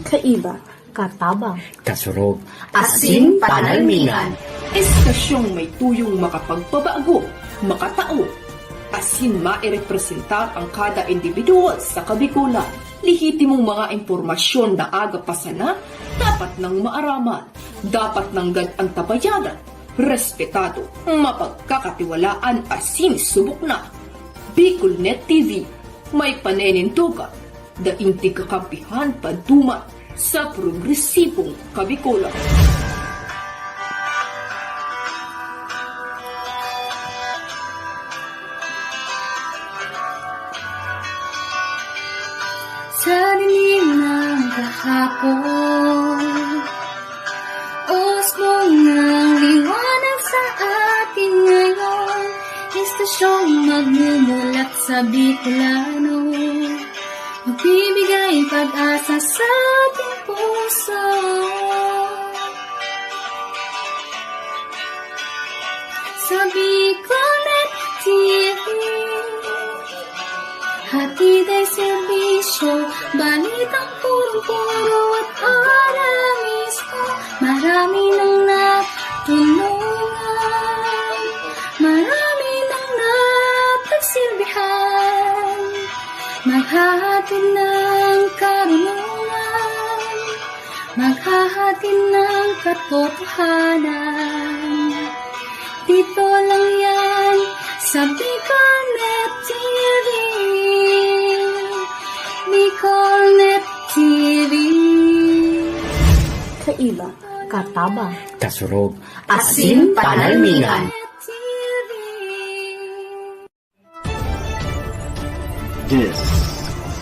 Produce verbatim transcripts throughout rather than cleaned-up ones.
Kaiba, katabang, kasurog, asin panalmingan. Estasyong may tuyong makapagpabago, makatao, asin mairepresentar ang kada individual sa Kabikolan. Lehitimong mga impormasyon na aga pa sana, dapat nang maaraman, dapat nanggad antabayanan, respetado, mapagkakatiwalaan asin subok na. Bicol Net T V, may paninindogan, daing tigkakampihan panduman sa progresibong Kabikolan. Sa dilim ng kahapon, usbong ng liwanag sa atin ngayon, estasyong magmumulat sa Bicolano, magbibigay pag-asa sa ating puso. Sa Bicolnet T V, hatid ay serbisyo, balitang purong-puro at para mismo. Marami nang natulungan, marami nang napagsilbihan, maghahatid ng karunungan, maghahatid ng katotohanan. Dito lang yan sa Bicolnet T V. Bicolnet T V. Kaiba, katabang, kasurog, asin panalmingan. T V. This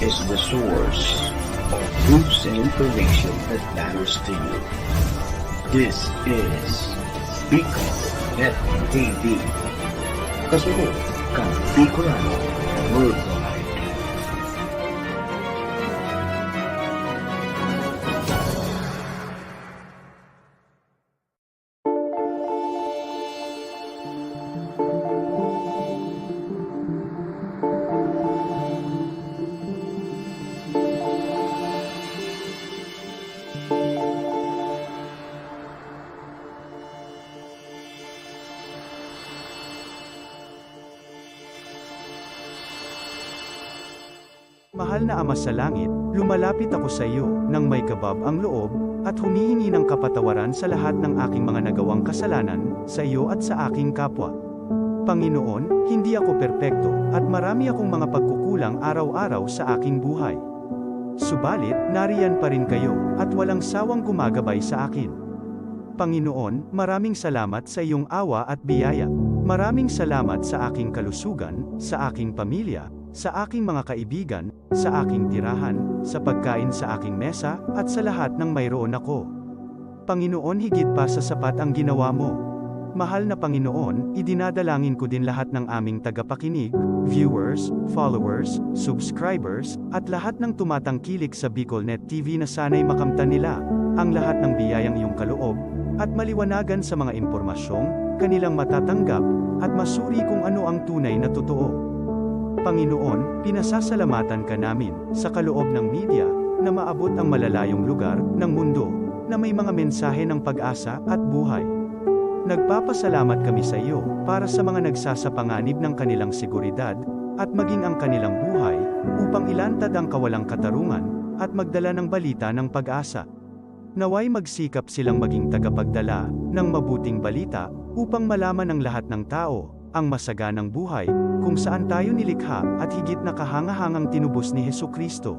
is the source of news and information that matters to you. This is Bicol Net T V. Kasunod kan Bicolano Worldwide. Mahal na Ama sa Langit, lumalapit ako sa iyo nang may kabab ang loob at humihingi ng kapatawaran sa lahat ng aking mga nagawang kasalanan sa iyo at sa aking kapwa. Panginoon, hindi ako perpekto at marami akong mga pagkukulang araw-araw sa aking buhay. Subalit, nariyan pa rin kayo at walang sawang gumagabay sa akin. Panginoon, maraming salamat sa iyong awa at biyaya. Maraming salamat sa aking kalusugan, sa aking pamilya, sa aking mga kaibigan, sa aking tirahan, sa pagkain sa aking mesa, at sa lahat ng mayroon ako. Panginoon, higit pa sa sapat ang ginawa mo. Mahal na Panginoon, idinadalangin ko din lahat ng aming tagapakinig, viewers, followers, subscribers, at lahat ng tumatangkilik sa Bicolnet T V na sana'y makamtan nila ang lahat ng biyayang iyong kaloob at maliwanagan sa mga impormasyong kanilang matatanggap at masuri kung ano ang tunay na totoo. Panginoon, pinasasalamatan ka namin sa kaloob ng media na maabot ang malalayong lugar ng mundo na may mga mensahe ng pag-asa at buhay. Nagpapasalamat kami sa iyo para sa mga nagsasapanganib ng kanilang seguridad at maging ang kanilang buhay upang ilantad ang kawalang katarungan at magdala ng balita ng pag-asa. Naway magsikap silang maging tagapagdala ng mabuting balita upang malaman ng lahat ng tao ang masaganang buhay kung saan tayo nilikha at higit na kahangahangang tinubos ni Jesu-Cristo.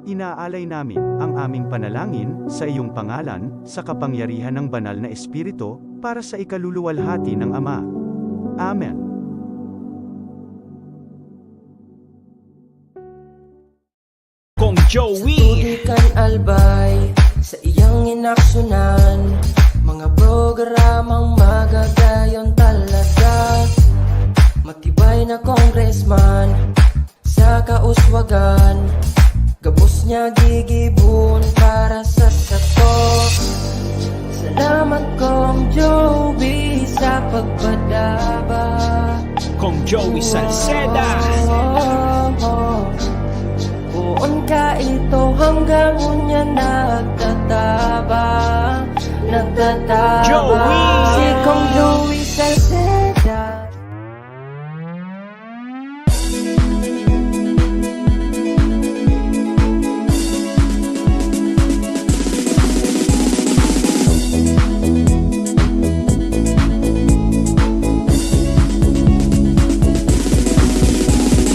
Inaalay namin ang aming panalangin sa iyong pangalan, sa kapangyarihan ng Banal na Espiritu, para sa ikaluluwalhati ng Ama. Amen. Kong Joey. Tubig kan Albay, sa iyang inaksyonan, mga programang magagayon talaga. Matibay na congressman, sa kauswagan, gabos niya gigibon para sa sato. Salamat, Kong Joey, sa pagpadaba. Kong Joey Salceda. Oh, oh, oh. Unka ito hanggang unya nagtatabang, nagtatabang. Joey! Si Kong Louie Salceda.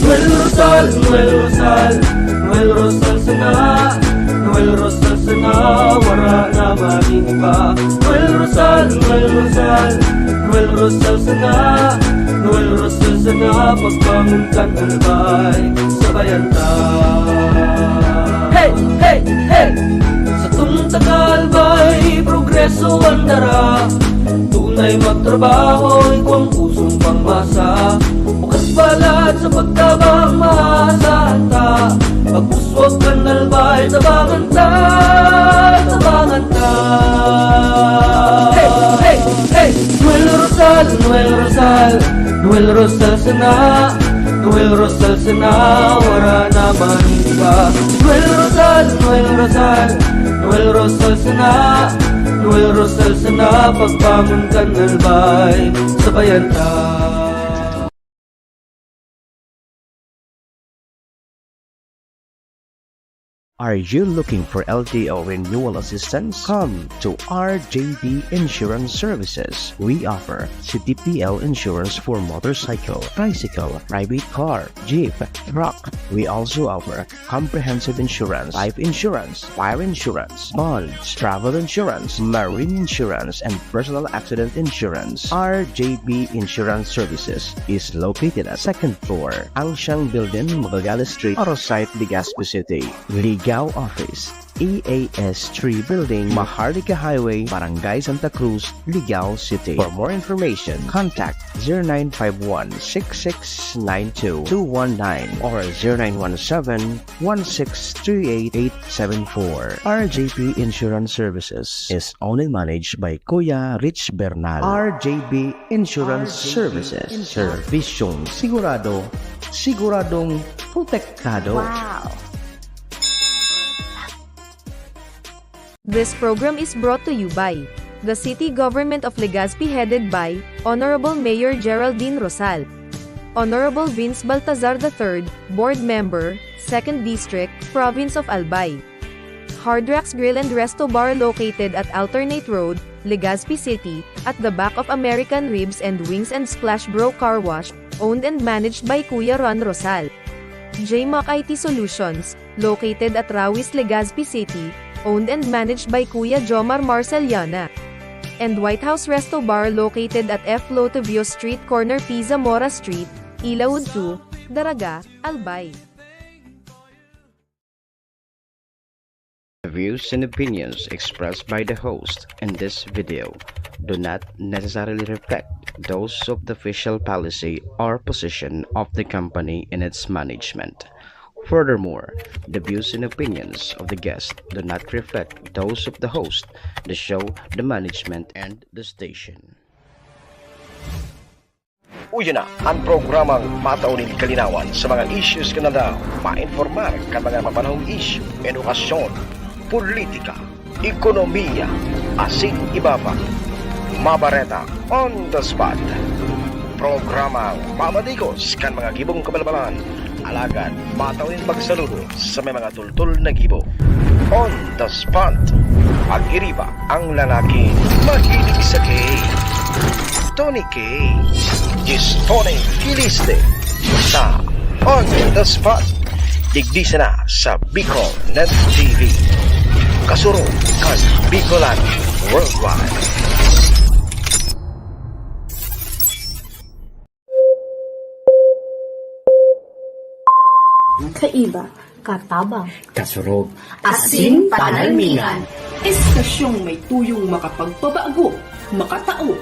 Noel Rosal, Noel Rosal, Noel Rosal sana, Noel Rosal sana, wara na maning iba. Noel Rosal, Noel Rosal, Noel Rosal sana, Noel Rosal sana, pagbangon kan Albay, sabayan ta. Hey, hey, hey! Satong taga Albay, progreso an dara. Tunay magtrabaho, igwang pusong pangmasa. Bukas balat sa pagtabang, maasahan ta. Pagpuswag kan Albay, tabangan ta, tabangan ta. Hey, hey, hey! Noel Rosal, Noel Rosal, Noel Rosal sana, Noel Rosal sana, wara na man iba. Noel Rosal, Noel Rosal, Noel Rosal sana, Noel Rosal sana, pagbangon kan Albay, sabayan ta. Are you looking for L T O renewal assistance? Come to R J B Insurance Services. We offer C T P L insurance for motorcycle, tricycle, private car, jeep, truck. We also offer comprehensive insurance, life insurance, fire insurance, bonds, travel insurance, marine insurance, and personal accident insurance. R J B Insurance Services is located at second floor, Angsiang Building, Magallanes Street, Arosite, Legazpi City. Ligao Office, E A S three Building, Maharlika Highway, Barangay Santa Cruz, Ligao City. For more information, contact zero nine five one, six six nine two, two one nine or zero nine one seven, one six three eight, eight seven four. R J P Insurance Services is owned and managed by Kuya Rich Bernal. R J P Insurance Services. Insurance. Serbisyong sigurado, siguradong protektado. Wow! This program is brought to you by the City Government of Legazpi, headed by Honorable Mayor Geraldine Rosal, Honorable Vince Baltazar the third, Board Member, Second District, Province of Albay. Hard Rocks Grill and Resto Bar, located at Alternate Road, Legazpi City, at the back of American Ribs and Wings and Splash Bro Car Wash, owned and managed by Kuya Ron Rosal. J Mac I T Solutions, located at Rawis, Legazpi City, owned and managed by Kuya Jomar Marceliana. And White House Resto Bar, located at F Lotivio Street, corner P Zamora Street, Ilaud two, Daraga, Albay. The views and opinions expressed by the host in this video do not necessarily reflect those of the official policy or position of the company and its management. Furthermore, the views and opinions of the guest do not reflect those of the host, the show, the management, and the station. Uya na an programang matao nin kalinawan sa mga issues kan aldaw, mainformar kan mga mapanahong isyu, edukasyon, politika, ekonomiya, asin iba pa. Mabareta on the spot. Programang mamadigos kan mga gibong kabalbalan, alagad matao nin pagsaludo sa may mga tultol na gibo. On the spot. Pag-iriba ang lalaking mahilig sa K. Tony K. Is Tony Kiliste sa On the Spot. Digdi sana sa Bicol Net T V. Kasurog kan Bicolan Worldwide. Kaiba, katabang, kasurog, asin panalmingan. Estasyong may tuyong makapagpabago, makatao,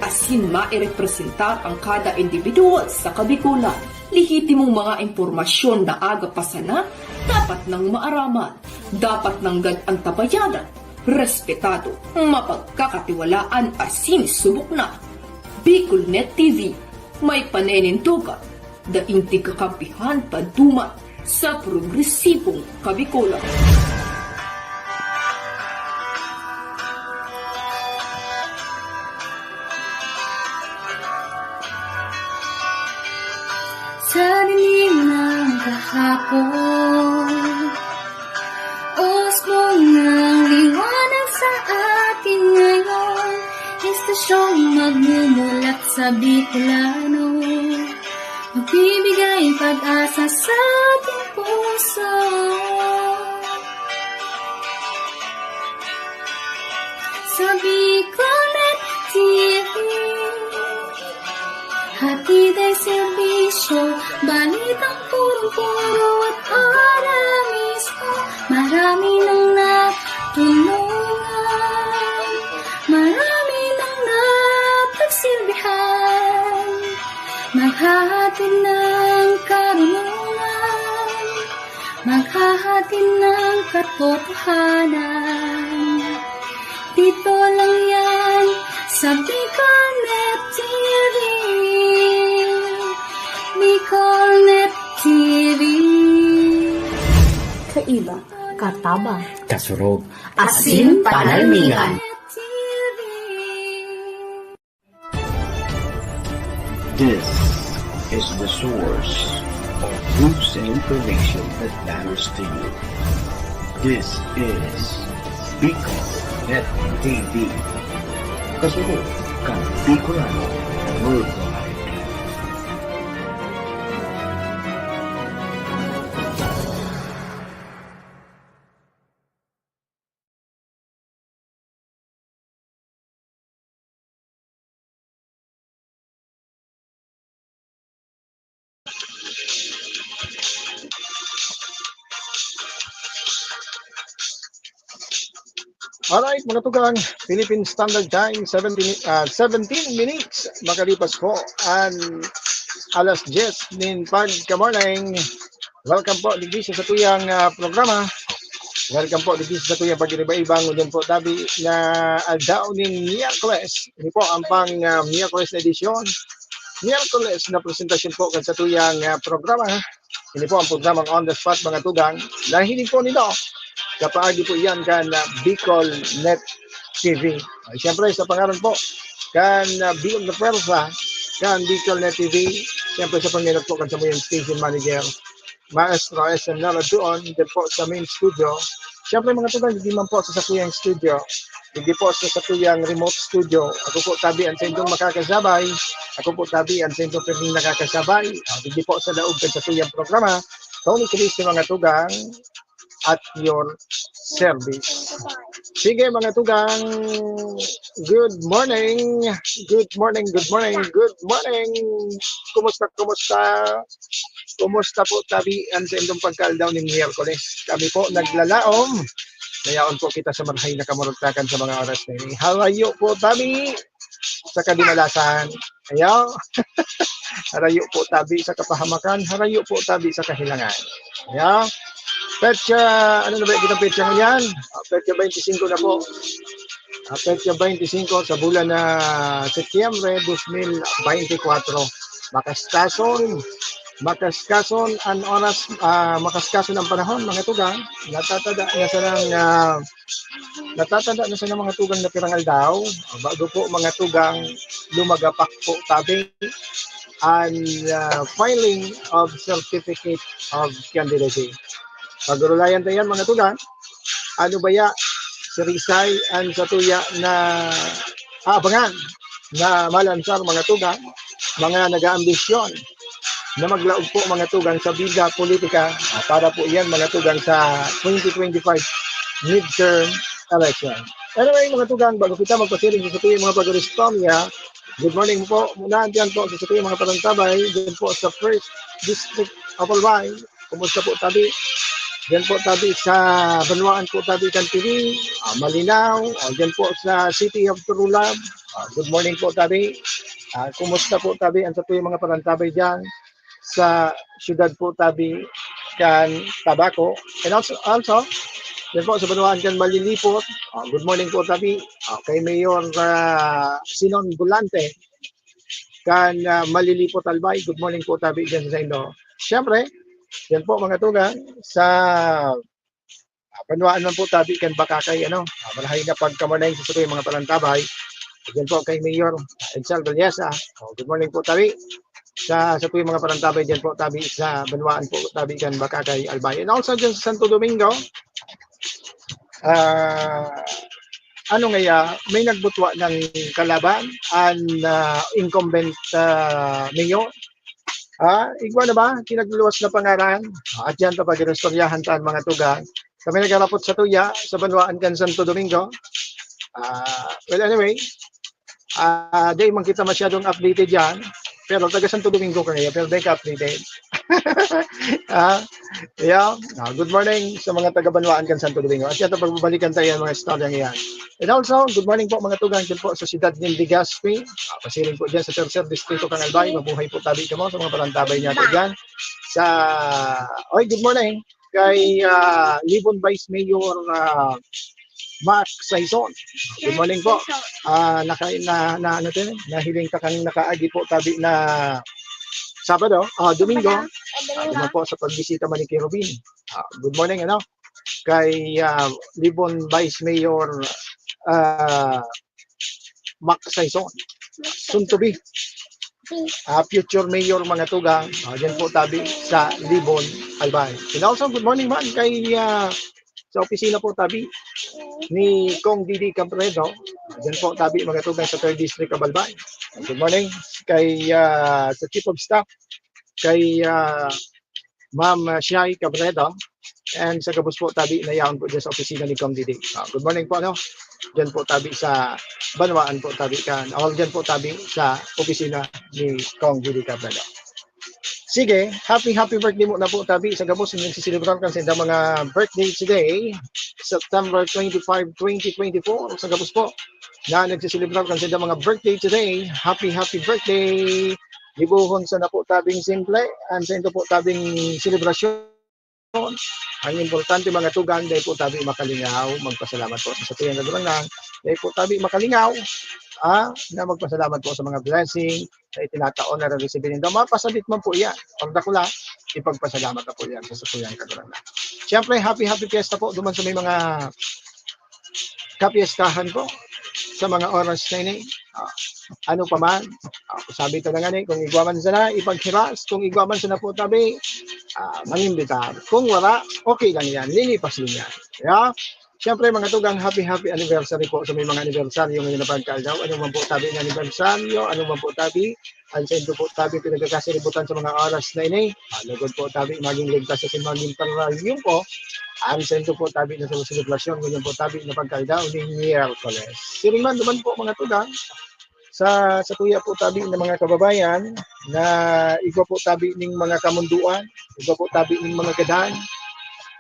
asin mairepresentar ang kada individual sa Kabikolan. Lehitimong mga impormasyon na aga pa sana, dapat nang maaraman, dapat nanggad antabayanan, respetado, mapagkakatiwalaan asin subok na. Bicol Net T V, may panenindogan, daing tigkakampihan, paduman, sa progresibong Kabikolan. Sa dilim ng kahapon, usbong ng liwanag sa atin ngayon, estasyong magmumulat sa Bicolano, magbibigay pag-asa sa ating puso. Sa Bicolnet T V, hatid ay serbisyo, balitang purong-puro at para mismo. Marami nang natulungan, marami nang napagsilbihan, maghahatid ng karunungan, maghahatid ng katotohanan. Dito lang yan sa Bicolnet T V. Bicolnet T V. Kaiba, katabang, kasurog, asin panalmingan. T V. This is the source of news and information that matters to you. This is Bicol Net T V. Kasunod kan Bicolano Worldwide. Alright, mga tugang, Philippine Standard Time, seventeen, ah, seventeen minutes makalipas po an alas dyes nin pagka-morning. Welcome po digdi sa satuyang, ah, programa. Welcome po digdi sa satuyang pag-iriba-iba ngunyan po tabi na aldaw nin Miyerkules. Ini po ang pang, ah, Miyerkules na edisyon. Miyerkules na presentasyon po kan satuyang, ah, programa. Ini po ang programang On the Spot, mga tugang. Nahiling po nito. Kapaagi po iyan kan, ah, Bicol Net T V. Ay, siyempre, sa pangaran po kan, ah, Bicol na Pwersa, kan Bicol Net T V, siyempre sa pangenot po kan samuyang station manager, Maestro S M Nara doon, din po sa main studio. Siyempre, mga tugang, hindi man po sa sakuyang studio, hindi po sa sakuyang remote studio. Ako po tabi ang saindong makakasabay. Ako po tabi ang saindong pirming nakakasabay. Ah, hindi po sa laog kan sakuyang programa, Tony Chris, mga tugang, at your service. Sige, mga tugang, good morning. Good morning, good morning, good morning. Kumusta, kumusta? Kumusta po tabi an saindong pagkaaldaw nin Miyerkules? Kami po naglalaom. Nayaon po kita sa marahay na kamuragtakan sa mga oras na ini. Harayo po tabi sa kadimalasan. Ayaw. Harayo po tabi sa kapahamakan. Harayo po tabi sa kahilangan. Ayaw. Petsa, ano na ba yung kitang petsa ngayon? Ah, petsa twenty-five na po. Ah, petsa twenty-five sa bulan na Setyembre dos mil beintikwatro. Makaskason, makaskason an oras, ah, makaskason ang panahon, mga tugang. Natatada na sanang, ah, natatada na sanang mga tugang na pirang aldaw. Bago po, mga tugang, lumagapak po tabi an, ah, filing of certificate of candidacy. Pagurulayan ta yan, mga tugang. Ano ba ya? Sirisay an satuya na aabangan na malansar, mga tugang, mga nag-aambisyon na maglaog po, mga tugang, sa bida politika, ah, para po iyan, mga tugang, sa twenty twenty-five midterm election. Anyway, mga tugang, bago kita magpasiring sa satuyang mga pag-istorya, good morning po muna dyan po sa satuyang mga parantabay, dyan po sa First District of Albay. Kumusta po tabi? Dyan po tabi sa banwaan po tabi kan T V, ah, Malinao, ah, dyan po sa City of Turulab. Ah, good morning po tabi. Ah, kumusta po tabi ang satuyang mga parantabay dyan sa syudad po tabi kan Tabaco? And also, also, dyan po sa banwaan kan Malilipot. Ah, good morning po tabi. Ah, kay Mayor, ah, Sinon Volante kan, ah, Malilipot, Albay. Good morning po tabi dyan sa inyo. Siyempre, Yan po, mga tugang, sa ah, banwaan man po tabi kan Bacacay, ano, ah, marahay na pagkamorning sa satoy mga parantabay. Diyan po kay Mayor Edsel Vallesa. Oh, good morning po, tabi. Sa, sa po yung mga parantabay diyan po, tabi, sa banwaan po, tabi kan Bacacay, Albay. And also diyan sa Santo Domingo, ah, ano ngaya, may nagbutwa ng kalaban, an, ah, incumbent, ah, mayor. Ah, igwa na ba? Kinagluwas na pangaran. Ah, at yan, kapag inistoryahan ta an mga tugang. Kami nagharapot sa tuya, sa banwaan kan Santo Domingo. Ah, well, anyway, ah, di man kita masyadong updated yan. Pero taga Santo Domingo ka ngayon, pero di ka updated. Ah, yeah. Ah, good morning sa mga taga banwaan kan Santo Domingo. At yan, pagbabalikan tayo ang mga istorya ngayon. And also, good morning po, mga tugang, dyan po sa siyudad ng Legazpi. Ah, pasiring po dyan sa Tercer Distrito, Kang Albay. Mabuhay po tabi kamo sa mga parantabay niya po dyan. Sa, oy, good morning kay, ah, Libon Vice Mayor, ah, Mark Saison. Good morning po. Ah, naka-, na, na, ano to yun? Nahiling ka kang nakaagi po tabi na Sabado, ah, Domingo. Ah, duman po sa pagbisita man ni Kerubin. Ah, good morning, ano? Kay, ah, Libon Vice Mayor, ah, Mark Saison. Soon to be, ah, future mayor, mga tugang. Ah, dyan po tabi sa Libon, Albay. And also, good morning man kay, ah, sa opisina po tabi ni Cong Didi Cabredo. Dyan po tabi, mga tugang, sa Third District of Albay. Good morning kay, ah, sa Chief of Staff, kay, ah, Ma'am, ah, Shai Cabredo. And sa gabos po tabi na yaon po dyan sa opisina ni Cong Didi. Ah, good morning po, ano? Dyan po tabi sa banwaan po tabi kan, o dyan po tabi sa opisina ni Cong Didi Cabredo. Sige, happy, happy birthday muna po tabi sa gabos na nagsiselebrar kan sa mga birthday today, September twenty-five, twenty twenty-four. Sa gabos po na nagsiselebrar kan sa mga birthday today, happy, happy birthday! Gibohon sana po tabing simple, an sa inyo po tabing selebrasyon. Ang importante, mga tugang, dai po tabi makalingaw, magpasalamat po sa satuyang Kagurangnan. Dai po tabi makalingaw, ah, na magpasalamat po sa mga blessing na itinataon na naresibi nindo. Mapasabit man po iyan, pag dakula, ipagpasalamat na po iyan sa satuyang Kagurangnan. Siyempre, happy, happy fiesta po duman sa may mga kapiestahan po sa mga oras na ini. Ah, ano pa man, ah, sabi ta na nga ni, kung igwa man sana, ipaghiras, kung igwa man sana po tabi, ah, mangimbitar. Kung wala, okay lang yan, lilipas din yan. Yeah? Siyempre, mga tugang, happy, happy anniversary po sa may mga anibersaryo ngayon na pagkaaldaw. Ano man po tabi ng anibersaryo, ano man po tabi, an saindo po tabi pinagkakasiributan sa mga oras na ini. Ah, lugod po tabi, maging ligtas sa simaging panrayong po. An saindo po tabi na sa selebrasyon, ngayon po tabi na pagkaaldaw ni Miyerkules. Siring man, duman po, mga tugang, sa, sa tuya po tabi ng mga kababayan na igwa po tabi ning mga kamunduan, igwa po tabi ning mga gadan.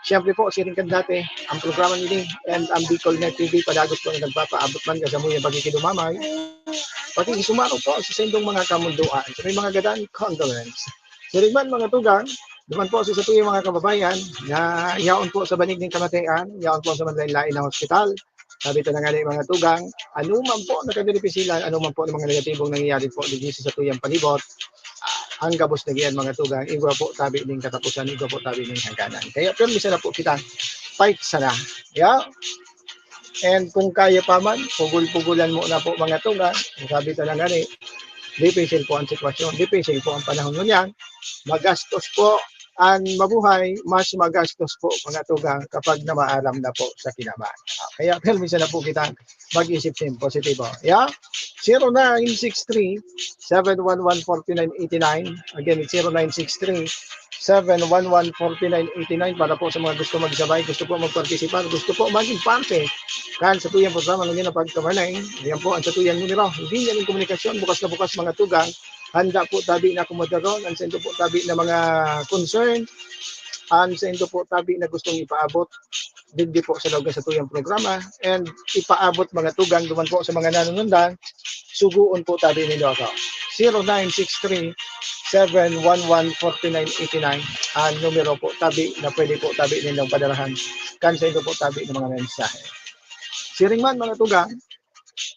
Siyempre po, siring kan dati, ang programa nini and ang Bicol Net T V padagos po na nagpapaabot man ka sa muyang pagkikidumamay. Pati isumaro po sa saindong mga kamunduan, sa may mga gadan, condolence. Siring man, mga tugang, duman po sa satuyang mga kababayan na yaon po sa banig ning kamatayan, yaon po sa manlain-lain na hospital. Sabi ta na nga ni, mga tugang, ano man po na kabenepisyo sila, ano man po ng mga negatibong nangyayari po digdi sa satuyang palibot, ah, ang gabos na giyan, mga tugang, igwa po tabi ning katapusan, igwa po tabi ning hangganan. Kaya pirmi sana po kita, fight sana. Yeah? And kung kaya pa man, pugol-pugulan mo na po, mga tugang. Sabi ta na nga ni, difícil po ang sitwasyon, difícil po ang panahon ngunyan. Magastos po an mabuhay, mas magastos po, mga tugang, kapag namaaram na po sa kinaban. Ah, kaya pirmi sana po kita mag-isip sin positibo. Yeah? Zero nine six three, seven one one, forty nine eighty nine. Again, it's zero nine six three, seven one one, forty nine eighty nine para po sa mga gusto magsabay, gusto po magpartisipar, gusto po maging parte kan satuyang programa ngayon na pagkamarnay. Ayan po ang satuyang numero. Hindi niya rin komunikasyon, bukas na bukas, mga tugang. Handa po tabi na akomodaron, ang saindo po tabi na mga concern, ang saindo po tabi na gustong ipaabot digdi po sa laog sa tuyang programa, and ipaabot, mga tugang, duman po sa mga nanunundan, sugoon po tabi nindo ako. Zero nine six three, seven one one, forty nine eighty nine ang numero po tabi na pwede po tabi nindong padarahan kan saindo po tabi ng mga mensahe. Siring man, mga tugang,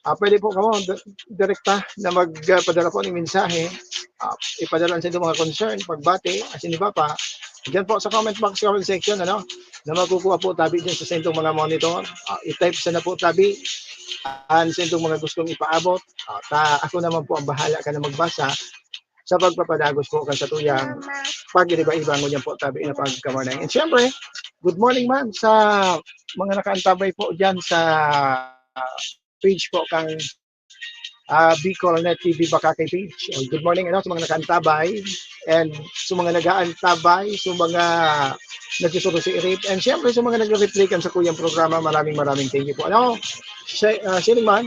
ah, pwede po kamo di-, direkta na magpadara po ng mensahe Ah, ipadala ang saindong mga concern, pagbati, asin iba pa. Diyan po sa comment box, comment section, ano, na makukuha po tabi diyan sa saindong mga monitor. Ah, i-type sa na po tabi ang saindong mga gustong ipaabot. Ah, ta, ako naman po ang bahala ka na magbasa sa pagpapadagos po kan satuyang pag-iba-iba ngunyan po tabi na pagkamorning. And syempre, good morning man sa mga nakaantabay po diyan sa page po kang ah, Bicol Net T V Bakakay page. Oh, good morning, ano, sa mga nakaantabay and sa mga nag-aantabay, sa mga nagsusurosoy irip, and syempre sa mga nagre-replay kan sa kuyang programa, maraming, maraming thank you po. Ano, sa, ah, sining man,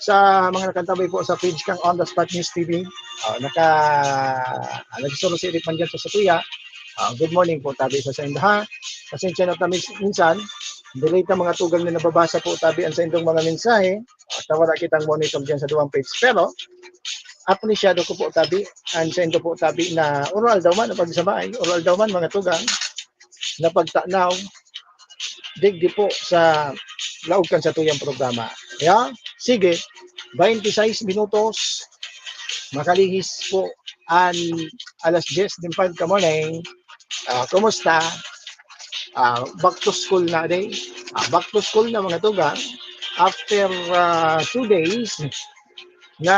sa mga nakaantabay po sa page kang On The Spot News T V, ah, naka, ah, nagsusurosoy irip man dyan sa satuya, ah, good morning po, tabi sa sainda, ha. Pasensya na ta mis-, minsan, delay ta mga tugang na nababasa po, tabi, ang saindong mga mensahe, ah, ta wala kitang monitor dyan sa duwang page. Pero, apresyado ko po, tabi, ang saindo po, tabi, na oral daw man ang pagsabay, oral daw man, mga tugang, na pagtanaw, digdi po sa laog kan satuyang programa. Ya, sige, twenty-six minutos, makalihis po an alas diyes nin pagka-morning. Ah, kumusta? Ah, back to school na, day. Ah, back to school na, mga tugang. After, ah, two days na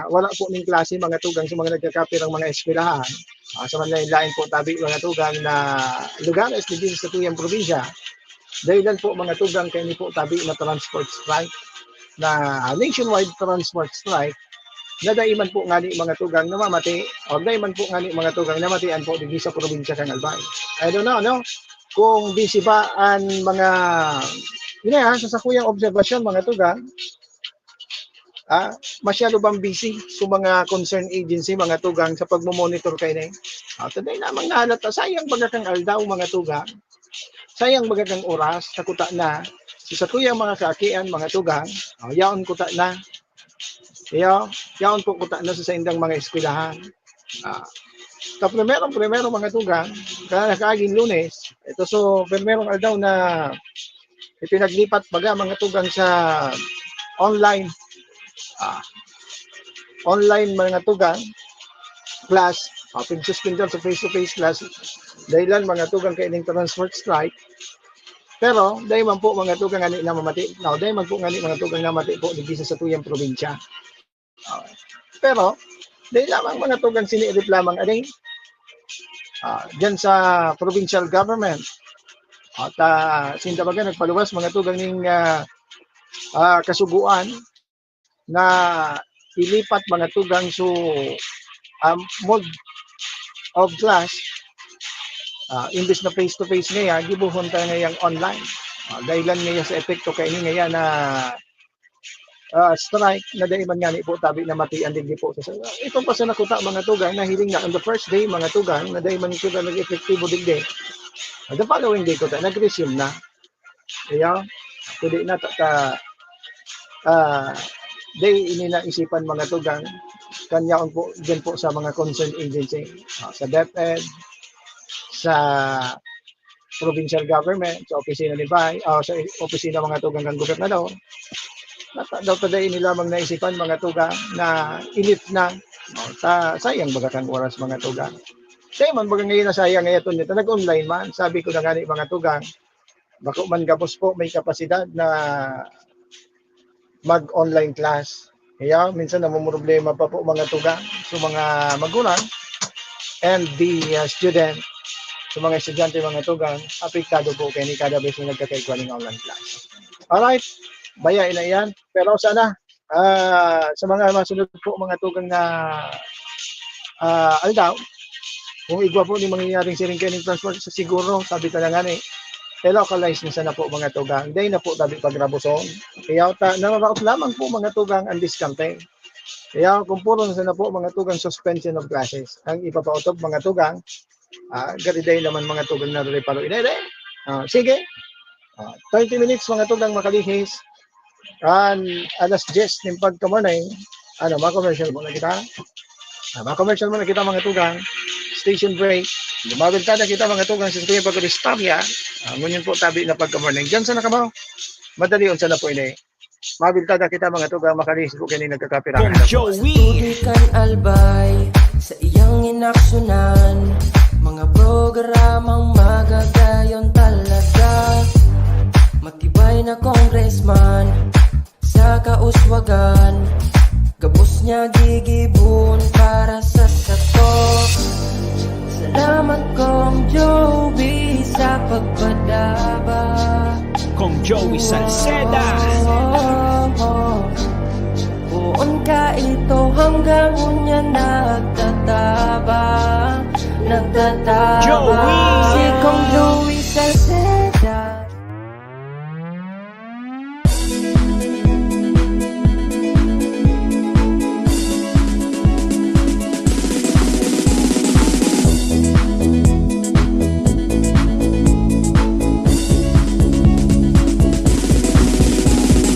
wala po ning klase, mga tugang, sa mga nagkakapirang mga eskwelahan, ah, sa manlain-lain po tabi, mga tugang, na lugares digdi sa satuyang probinsya, dahilan po, mga tugang, kaini po tabi na transport strike, na nationwide transport strike, na dai man po ngani, mga tugang, namamati, o dai man po ngani, mga tugang, namatian po digdi sa probinsya kan Albay. I don't know, ano, kung busy ba an mga, yun na, sa sakuyang obserbasyon, mga tugang, ah, masyado bang busy sa mga concerned agency, mga tugang, sa pagmo-monitor kaini? Ah, ta dai lamang nahalata, sayang baga kang aldaw, mga tugang. Sayang baga kang oras, sa kuta na, sa satuyang mga kaakian, mga tugang, ah, yaon kuta na. Iyo, yaon po kuta na sa saindang mga eskwelahan. Ah, sa primerong-primero, mga tugang, ka-, kaaging Lunes, ito so, primerong aldaw na ipinaglipat baga, mga tugang, sa online. Ah, online, mga tugang, class, ah, pagsuspender sa face-to-face class, dahilan, mga tugang, kaining transport strike. Pero, dai man po, mga tugang, ngani namamati. No, dai man po ngani, mga tugang, namati po digdi sa satuyang probinsya. Ah, pero, dai lamang, mga tugang, siniirip lamang, ani, ah, diyan sa provincial government. At, ah, sinda baga nagpaluwas, mga tugang, ning, ah, ah, kasugoan na ilipat, mga tugang, so, um, mode of class, ah, imbes na face-to-face ngaya, gibohon ta ngayang online. Ah, dahilan ngaya sa epekto kaini ngaya na, ah, strike na dai man ngani po tabi namatian digdi po sa, itong pa sa nakuta, mga tugang, nahiling na on the first day, mga tugang, na dai man sila nag-epektibo digdi. Ah, the following day kuta, nag-resume na. Kaya, pwede na ta, ta, ah, dai ini naisipan, mga tugang, kan yaon po, diyan po sa mga concerned agency, ah, sa DepEd, sa provincial government, sa opisina ni Bay, ah, sa opisina, mga tugang, kan gobernador. Nata-, daw ta dai ini lamang naisipan, mga tugang, na inip na, no? Ta-, sayang baga kang oras, mga tugang. Dai man baga ngayon na sayang ngayon, nito, nag-online man. Sabi ko na ngani, mga tugang, bako man gabos po may kapasidad na mag-online class. Kaya minsan namumroblema pa po, mga tugang, sa mga magulang and the, uh, student, sa mga estudyante, mga tugang, apektado po kaini kada beses na nagkakaigwa ning online class. Alright, baya na yan. Pero sana, ah, sa mga masunod po, mga tugang, na, ah, aldaw, kung igwa po ni mangyayaring siring kaining transport, sa siguro, sabi ta na ngani, i-localize na sana po, mga tugang. Dai na po tabi pagrabuson. Kaya ta, nararaot lamang po, mga tugang, ang diskarte. Kaya kung puro na sana po, mga tugang, suspension of classes ang ipapaotob, mga tugang, ah, gari dai naman, mga tugang, na reparo. Ine, ine. Ah, sige. Ah, thirty minutes, mga tugang, makalihis. Kan alas diyes nin pagka-morning, ano, ma-commercial muna kita. Ah, ma-commercial muna kita, mga tugang. Station break. Lumawil ta na kita, mga tugang, sa sabi pag-istorya. Ah, ngunyan po, tabi na pagka-morning. Diyan sana kamo. Madali, unsa na po ini. Mabiltada kita, mga tugang, makalihis po kini nagkakapirang. Kong Joey. Tubig kan Albay, Sa iyang inaksyonan, mga programang magagayon talaga. Matibay na congressman sa kauswagan, gabos niya gigibon para sa sato. Salamat, Cong Joey, sa pagpadaba. Cong Joey Salceda. Poon ka ito hanggang unya nagtatabang, nagtatabang. Joey! Si Cong Joey Salceda.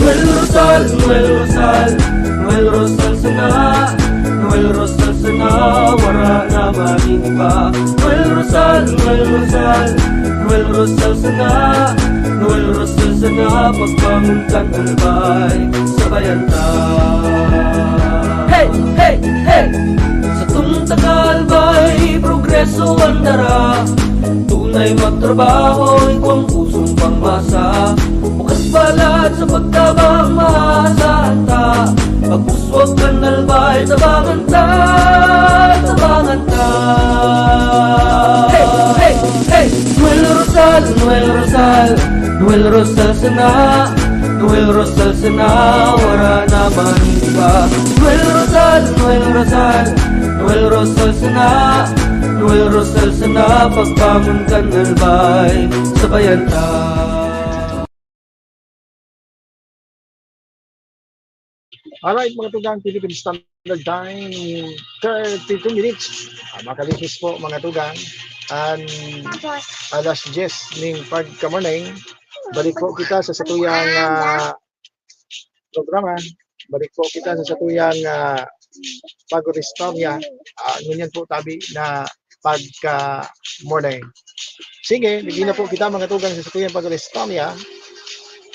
Noel Rosal, Noel Rosal, Noel Rosal sana, Noel Rosal sana, wara na man iba. Noel Rosal, Noel Rosal, Noel Rosal sana, Noel Rosal sana, pagbangon kan albay, sabayan ta. Hey, hey, hey! Sa tungtang albay, progreso ang dara. Tunay magtrabaho, ikaw ang pusong pangmasa. Bukas balat sa pagtabang, mahasa ta. Pag-uswag kan albay, tabangan ta, tabangan ta. Hey, hey, hey! Noel Rosal, Noel Rosal, Noel Rosal sana, Noel Rosal sana, wara na man iba. Noel Rosal, Noel Rosal, Noel Rosal sana, Noel Rosal sana, pagbangon kan albay, sabayan ta. Alright, mga tugang, Philippine Standard Time, thirty-two minutes. Ah, makalihis po, mga tugang. An alas diyes ning pagka-morning, balik po kita sa satuyang ah, programa. Balik po kita sa satuyang ah, pag-istorya. Ah, ngunyan po tabi na pagka-morning. Sige, lagi na po kita, mga tugang, sa satuyang pag-istorya.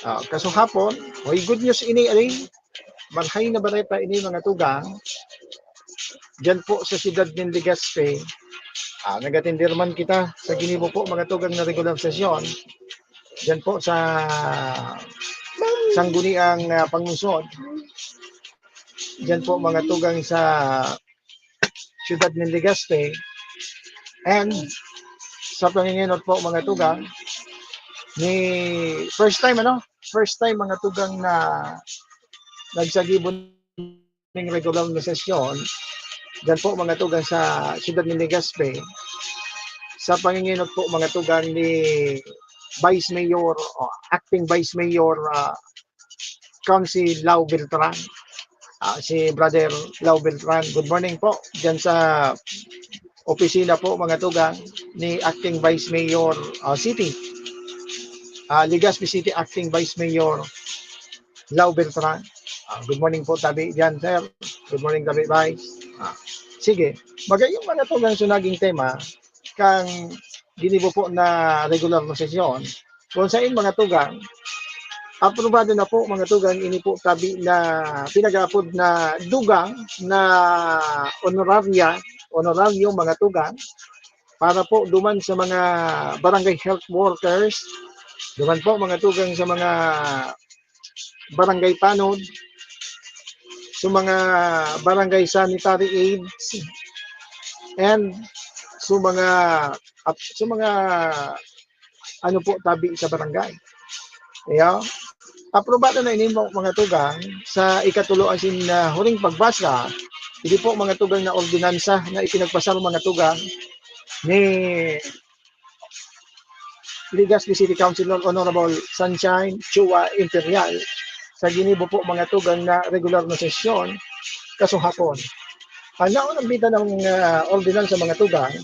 Ah, kasuhapon, may good news ini, ay, marhay na bareta ini, mga tugang. Diyan po sa siyudad ng Legazpi, ah, nag-atender man kita sa ginibo po, mga tugang, na regular sesyon. Diyan po sa Sangguniang ah, Panglungsod. Diyan po, mga tugang, sa siyudad ng Legazpi. And sa panginginot po, mga tugang, ni first time, ano? First time, mga tugang, na nagsagibo ning regular na sesyon. Diyan po, mga tugang, sa siyudad ng Legazpi. Sa panginginot po, mga tugang, ni Vice Mayor o Acting Vice Mayor ah, Council Lau Beltran. Ah, si Brother Lau Beltran, good morning po. Diyan sa opisina po, mga tugang, ni Acting Vice Mayor ah, City. Ah, Legazpi City Acting Vice Mayor Lau Beltran. Ah, good morning po, tabi diyan, sir. Good morning, tabi, Vice. Ah, sige, magayong, mga tugang, so naging tema kang ginibo po na regular na sesyon. Kung sa in, mga tugang, aprobado na po, mga tugang, ini po tabi na pinag-aapod na dugang na honoraria, honorario, mga tugang, para po duman sa mga barangay health workers, duman po, mga tugang, sa mga barangay tanod, sa mga barangay sanitary aids, and sa mga ap- sa mga ano po, tabi sa barangay. Kaya, aprobado na ini, mga tugang, sa ikatulo asin na huling pagbasa. Hindi po, mga tugang, na ordinansa na ipinagpasar, mga tugang, ni Legazpi City Councilor Honorable Sunshine Chua Imperial sa ginibo po, mga tugang, na regular na sesyon kasuhapon. Ang naunang bida ng ah, ordinansa, mga tugang,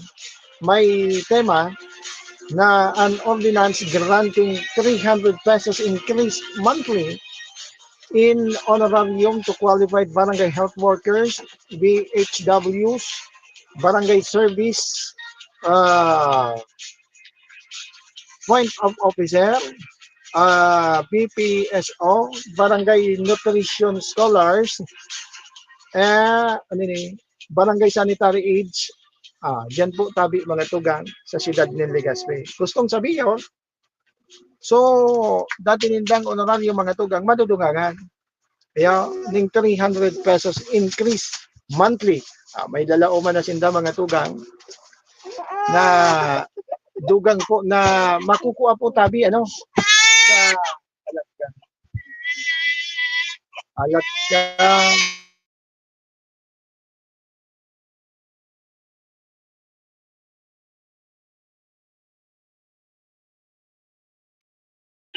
may tema na an ordinance granting three hundred pesos increase monthly in honorarium to qualified barangay health workers, B H Ws, barangay service, ah, point of officer, ah, B P S O, barangay nutrition scholars, eh, ano ni, barangay sanitary aids, ah, diyan po tabi, mga tugang, sa siyudad nin Legazpi. Gustong sabihin, so, dati nindang honoraryo, mga tugang, madudugangan. Kaya, ning three hundred pesos increase monthly. Ah, may lalaoman na sinda, mga tugang, na dugang po na makukuha po tabi, ano, sa alat ka. Alat ka.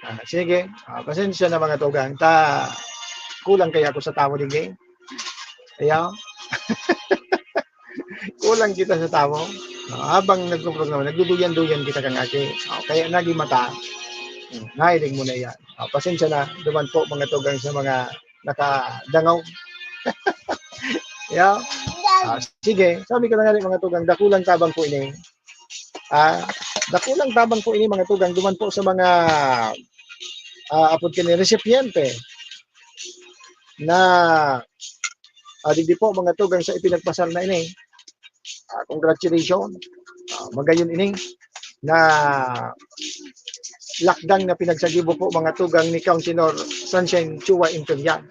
Ah, sige. Ah, pasensya na, mga tugang. Ta, kulang kaya ako sa tawo, dige? Kaya, kulang kita sa tawo. Ah, habang nagpo-programa, nagduduyan-duyan kita kan aki. Ah, kaya naging mata. Hmm, nahiling mo na yan. Ah, pasensya na. Duman po, mga tugang, sa mga nakadangaw. Yeah. Ah, sige. Sabi ko na nga ni, mga tugang, dakulang tabang po ini. Ah, dakulang tabang po ini, mga tugang, duman po sa mga, ah, apod kini, resipiente na, ah, digdi po, mga tugang, sa ipinagpasar na ini. Ah, congratulations. Ah, magayon ini na lakdang na pinagsagibo po, mga tugang, ni Councilor Sunshine Chua Imperial.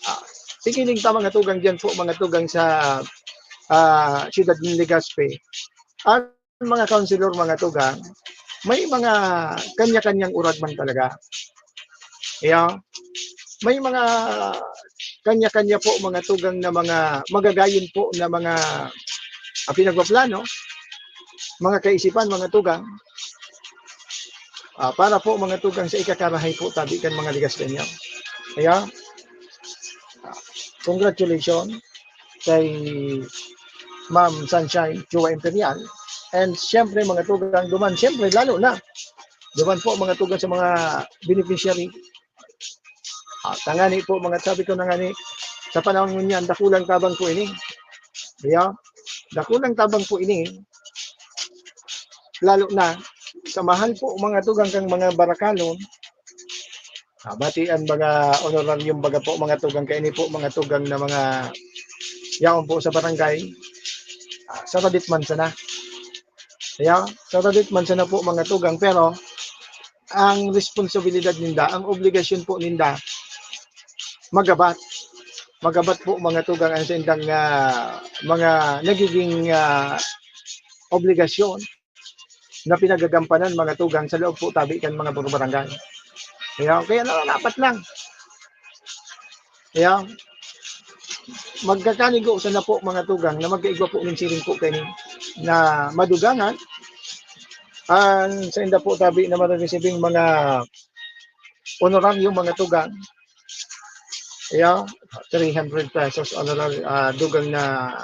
Ah, sigiling ta, mga tugang, diyan po, mga tugang, sa, ah, siyudad ng Legazpi. Ang mga councilor, mga tugang, may mga kanya-kanyang urag man talaga. Yeah. May mga kanya-kanya po, mga tugang, na mga magagayon po na mga, ah, pinagpaplano, mga kaisipan, mga tugang, ah, para po, mga tugang, sa ikakarahay po tabi kan mga Legazpeño. Kaya, ah, congratulations kay Ma'am Sunshine Chua Imperial. And siyempre, mga tugang, duman, siyempre, lalo na, duman po, mga tugang, sa mga beneficiary. Ah, tangani po, mga, sabi ko na nga ni, sa panahon ngunyan, dakulang tabang po ini. Yeah? Dakulang tabang po ini. Lalo na, sa mahal po, mga tugang, kang mga barakalon, ah, bati an mga honorarium, baga po, mga tugang, kaini po, mga tugang, na mga yaon po sa barangay, ah, sa radit man sana. Kaya, sa radit man sana po, mga tugang, pero ang responsibilidad ninda, ang obligasyon po ninda, magabat. Magabat po, mga tugang, ang saindang, ah, mga nagiging, ah, obligasyon na pinagagampanan, mga tugang, sa loob po tabi kan mga barangay. Kaya, kaya nararapat lang. Kaya, magkakanigo sana po, mga tugang, na magkaigwa po nin siring po kani na madugangan ang sainda po tabi na mareresibing mga honoraryo, mga tugang. Kaya, three hundred pesos honorar-, ah, dugang na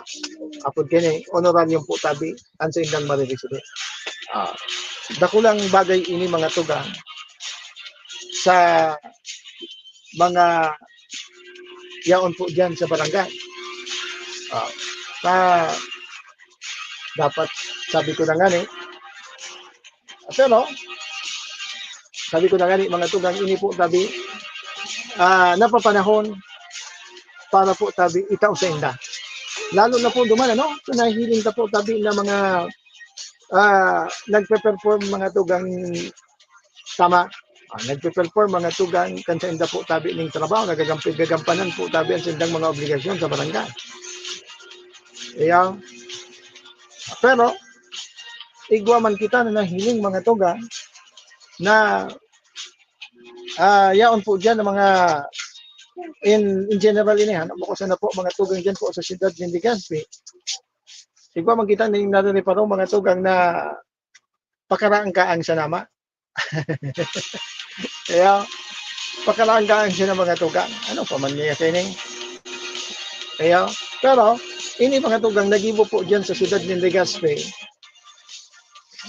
apod kini, honorarium po tabi, ang saindang mareresibing. Ah, dakulang bagay ini, mga tugang, sa mga yaon po diyan sa barangay. Ah, ta-, dapat, sabi ko na nga ni, pero, sabi ko na nga ni, mga tugang, ini po tabi, ah, napapanahon para po tabi itao sainda. Lalo na po duman, ano, sa nahihiling ta po tabi na mga, ah, nagpe-perform, mga tugang, tama. Ah, nagpe-perform, mga tugang, kan sainda po tabi ning trabaho, nagagampi-, gagampanan po tabi ang saindang mga obligasyon sa barangay. Kaya, pero, igwa man kita na nahiling, mga tugang, na, ah, yaon po diyan ang mga, in, in general ini, ha, bako sana po, mga tugang, diyan po sa siyudad nin Legazpi. Igwa man kita na narereparo, mga tugang, na pakaraan ka ang sanama. Kaya, pakaraan ka ang sana, mga tugang. Ano pa man niya kaini? Kaya, pero, ini, mga tugang, nagibo po diyan sa siyudad nin Legazpi.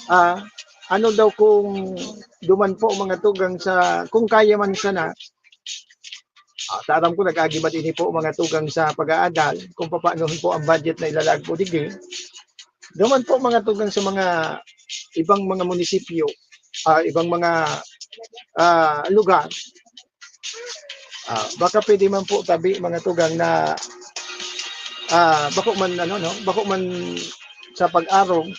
Ah, ano daw kung duman po, mga tugang, sa, kung kaya man sana, ah, ta-, aram ko nag-agi man ini po, mga tugang, sa pag-aadal, kung papaano po ang budget na ilalaag po digdi. Duman po, mga tugang, sa mga ibang mga munisipyo, ah, ibang mga, ah, lugar. Ah, baka pwede man po tabi, mga tugang, na ah, bako man, ano, no? Bako man sa pag-arog,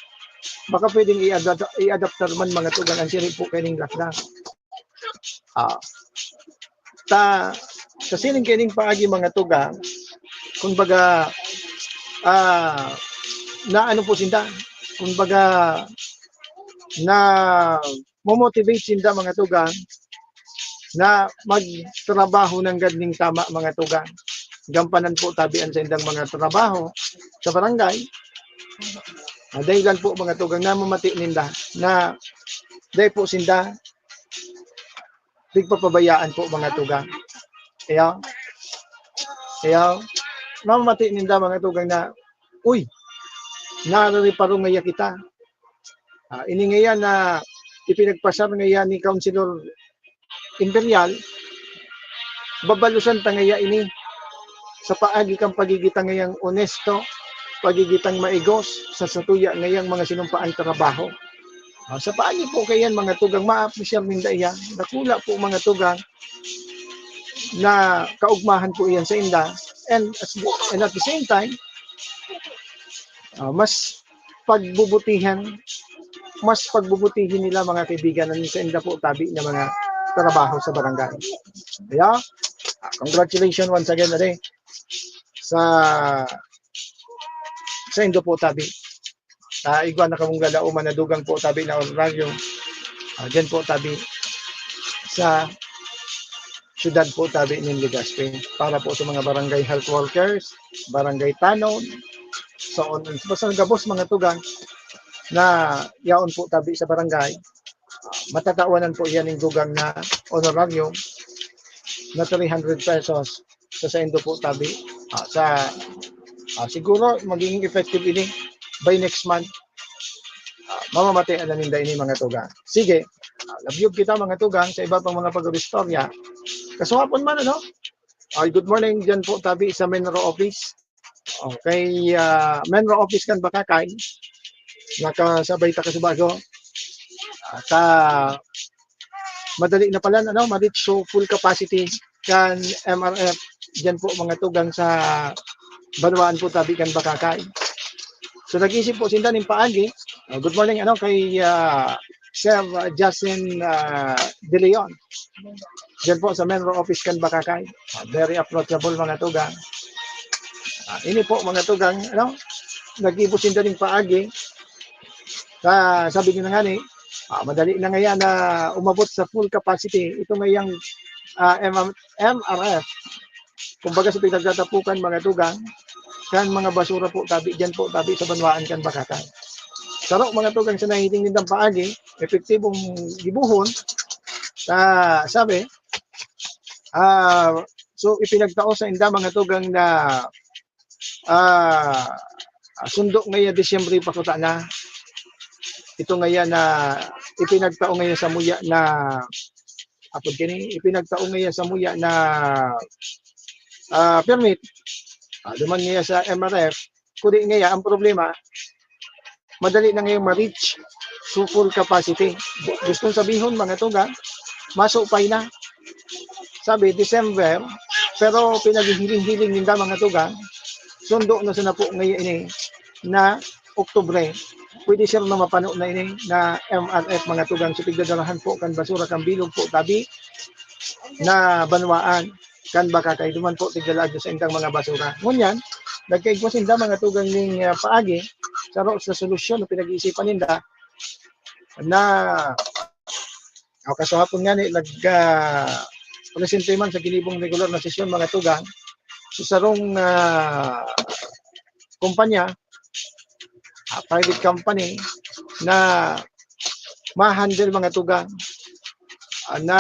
baka pwedeng i-adapt-, i-adaptar man, mga tugang, ang siring po kaining lockdown. Ah, ta, sa siring kaining paagi, mga tugang, kumbaga, ah, na ano po sinda, kumbaga, na mo-motivate sinda, mga tugang, na magtrabaho nanggad ning tama, mga tugang. Gampanan po tabi an saindang mga trabaho sa barangay. Ah, dahilan po, mga tugang, na mamati ninda na dai po sinda pigpapabayaan po, mga tugang. Iyo. Iyo. Mamati ninda, mga tugang, na, "Uy, narareparo ngaya kita." Ah, ini ngaya na ipinagpasar ngaya ni Councilor Imperial, babalusan ta ngaya ini sa paagi kan pagigin ta ngayang onesto, pagigin tang maigos sa satuya ngayang mga sinumpaang trabaho. Ah, sa paagi po kayan, mga tugang, maapresyar ninda iyan. Dakula po, mga tugang, na kaugmahan po iyan sa inda. And, as, and at the same time, ah, mas pagbubutihan, mas pagbubutihin nila, mga kaibigan, ang sa inda po tabi na mga trabaho sa barangay. Kaya, ah, congratulations once again, ade, sa, sa indo po tabi. Ah, igwa na kamong lalauman na dugang po tabi na honoraryo. Ah, dyan po tabi sa syudad po tabi nin Legazpi. Para po sa mga barangay health workers, barangay tanod, so on. Basta gabos, mga tugang, na yaon po tabi sa barangay, matatawanan po iyan ning dugang na honorarium na three hundred pesos sa saindo po tabi. Ah, sa, ah, siguro magiging effective ini by next month. Ah, mamamatian na ninda ini, mga tugang. Sige, ah, labyog kita, mga tugang, sa iba pang mga pag-istorya. Kasuhapon man, ano? Ay, good morning dyan po tabi sa Menro Office. Okay, ah, Menro Office kan Bakakay. Nakasabay ta kasubago. At, ah, madali na pala, ano, ma-reach so full capacity kan M R F. Diyan po, mga tugang, sa banwaan po tabi kan Bakakay. So, nag-isip po sinda ning paagi. Ah, good morning, ano, kay, ah, Sir Justin, ah, De Leon. Diyan po sa Menro Office kan Bakakay. Ah, very approachable, mga tugang. Ah, ini po, mga tugang, ano, nag-ibo sinda ning paagi. Sa, sabi ko na nga ni, ah, madali na ngayan na umabot sa full capacity. Ito ngayang, ah, M-, M R F. Kumbaga sa pinagtatapukan, mga tugang, kan mga basura po, tabi, dyan po, tabi sa banwaan kan Bakakay. Saro, mga tugang, sa nahiling nindang paagi, epektibong gibuhon, sa, sabi, ah, so, ipinagtao sa inda, mga tugang, na, ah, sundo ngaya Disyembre pa kuta na. Ito ngaya na ipinagtao ngaya sa muya na, apod kini, ipinagtao ngaya sa muya na, ah, permit. Ah, duman ngaya sa M R F, kudi ngaya ang problema, madali na ngayong ma-reach so full capacity. Gustong sabihon, mga tugang, masupay na. Sabi, December, pero pinaghihiling-hiling ninda, mga tugang, sundo na sana po ngayon ini na Oktubre. Pwede, sir, na mapano na ini na M R F, mga tugang, sa pigdadarahan po kan basura, kan bilog po, tabi na banwaan kan Bakakay, duman po tigdalaag sa indang mga basura. Ngunyan, nagkaigwa sinda, mga tugang, ning, ah, paagi, saro sa solusyon na pinag-iisipan ninda na, o, kasuhapon nga ni, nag, ah, presente man sa ginibong regular na sesyon, mga tugang, sa sarong, ah, kumpanya, ah, private company na ma-handle, mga tugang, ah, na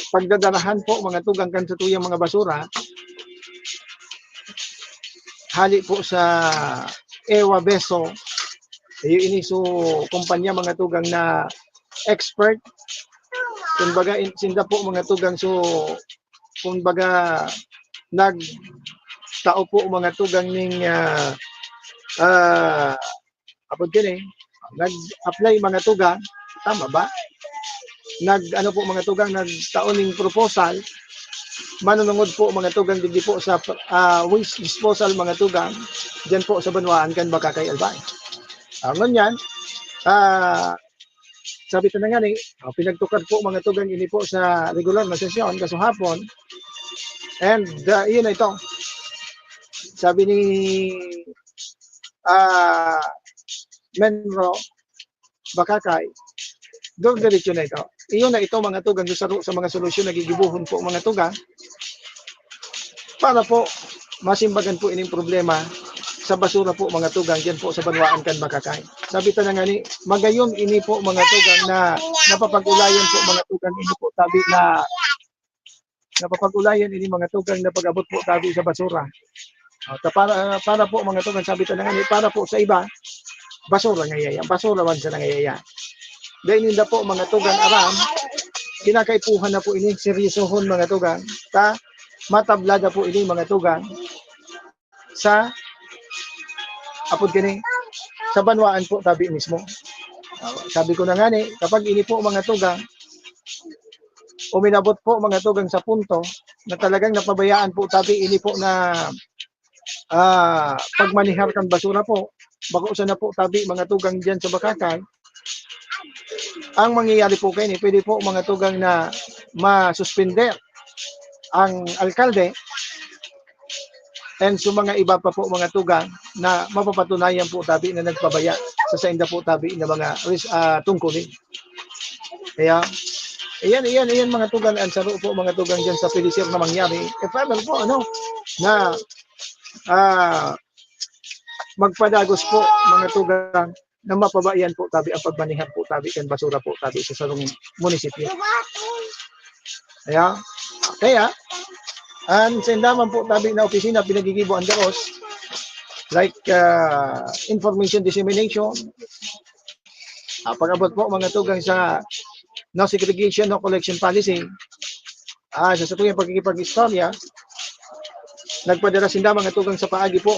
pagdadarahan po, mga tugang, kan satuyang mga basura, hali po sa Ewa Beso. Iyo ini, so, kumpanya, mga tugang, na expert. Kumbaga, in-, sinda po, mga tugang, so, kumbaga, nagtao po, mga tugang, ning, ah, ah, apod kini, nag-apply, mga tugang, tama ba? Nag, ano po, mga tugang, nagtao ning proposal manunungod po, mga tugang, digdi po sa, ah, waste disposal, mga tugang, diyan po sa banwaan kan Bacacay, Albay. Ah, ngunyan, ah, sabi ta na nga ni, ah, pinagtukad po, mga tugang, ini po sa regular na sesyon, kaso hapon. And, ah, iyon na ito. Sabi ni, ah, Menro Bacacay, dor-, diretso na ito. Iyon na ito, mga tugang, sa, sa mga solusyon na gigibohon po, mga tugang, para po masimbagan po ining problema sa basura po, mga tugang, diyan po sa banwaan kan Bacacay. Sabi ta na nga ni, magayon ini po, mga tugang, na napapag-ulayan po, mga tugang, ini po tabi na napapag-ulayan ini, mga tugang, na pag-abot po tabi sa basura. Ah, ta-, para, para po, mga tugang, sabi ta na nga ni, para po sa iba, basura nga yaya, basura man sa nangayaya. Dahil ninda po, mga tugang, aram, kinakaipuhan na po ini, seryosohon, mga tugang, ta matablada po ini, mga tugang, sa, apod kini, sa banwaan po tabi mismo. Ah, sabi ko na nga ni, kapag ini po, mga tugang, uminabot po, mga tugang, sa punto na talagang napabayaan po tabi ini po na, ah, pagmanihar kan basura po, bako sana po tabi, mga tugang, diyan sa Bacacay, ang mangyayari po kaini, pwede po, mga tugang, na masuspender ang alkalde and sa mga iba pa po, mga tugang, na mapapatunayan po tabi na nagpabaya sa sainda po tabi na mga res-, ah, tungkulin. Kaya, iyan, iyan, iyan, mga tugang, ang saro po, mga tugang, diyan sa pwede, sir, na mangyari. If ever po, ano, na, ah, magpadagos po, mga tugang, na mapabayaan po tabi ang pagmanihar po tabi kan basura po tabi sa sarong munisipyo. Kaya, kaya, ang sainda man po tabi na opisina, pinagigibo ang daos, like, ah, information dissemination, ah, pag-abot po, mga tugang, sa no segregation, no collection policy, ah, sa satuyang pagkikipag-istorya, nagpadara sinda, mga tugang, sa paagi po,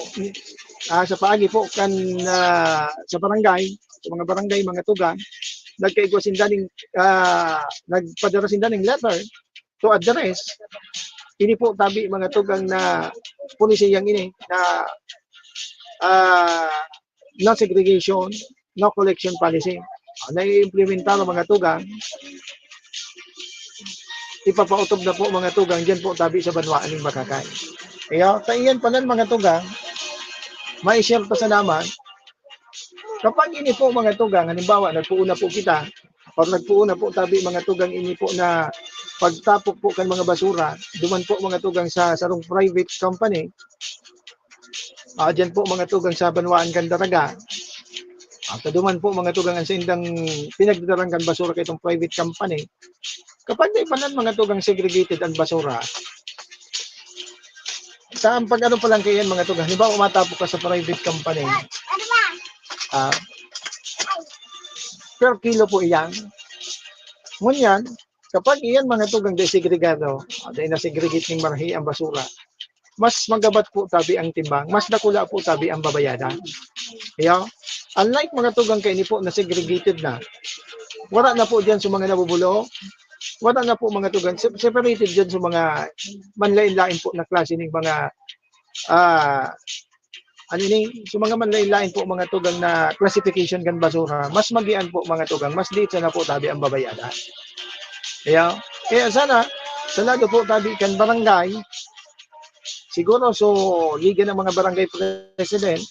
ah, sa paagi po kan, ah, sa barangay, sa mga barangay, mga tugang, nagkaigwa sinda ning, ah, nagpadara sinda ning letter to address ini po tabi, mga tugang, na polisiyang ini na, ah, no segregation, no collection policy. Ah, naiimplementa ng mga tugang, ipapautob na po, mga tugang, diyan po tabi sa banwaan ning Bacacay. Kaya, ta iyan palan, mga tugang, mai-share pa sa naman, kapag ini po, mga tugang, halimbawa, nagpuon na po kita, or nagpuon na po tabi, mga tugang, ini po na pagtapok po kan mga basura, duman po, mga tugang, sa sarong private company, ah, diyan po, mga tugang, sa banwaan kan Daraga. Ah, kaduman po, mga tugang, ang saindang pinagdadaran kan basura kaitong private company. Kapag naipanan, mga tugang, segregated ang basura, sa ang pag-ano pa lang kayan, mga tugang, halimbawa, matapok ka sa private company, ah, per kilo po iyan. Ngunyan, kapag iyan, mga tugang, desegregado, ah, dahil na-segregate ning marahi ang basura, mas magabat po tabi ang timbang, mas dakula po tabi ang babayadan. Kaya, unlike, mga tugang, kaini po na segregated na, wala na po diyan sa mga nabubulok, wala na po, mga tugang, se-, separated diyan sa mga manlain-lain po na klase ning mga, ah, ano ini, sa mga manlain-lain po, mga tugang, na classification kan basura, mas magian po, mga tugang, mas diit sana po tabi ang babayadan. Kaya, kaya sana, sa lado po tabi kan barangay, siguro, so, liga ng mga barangay president,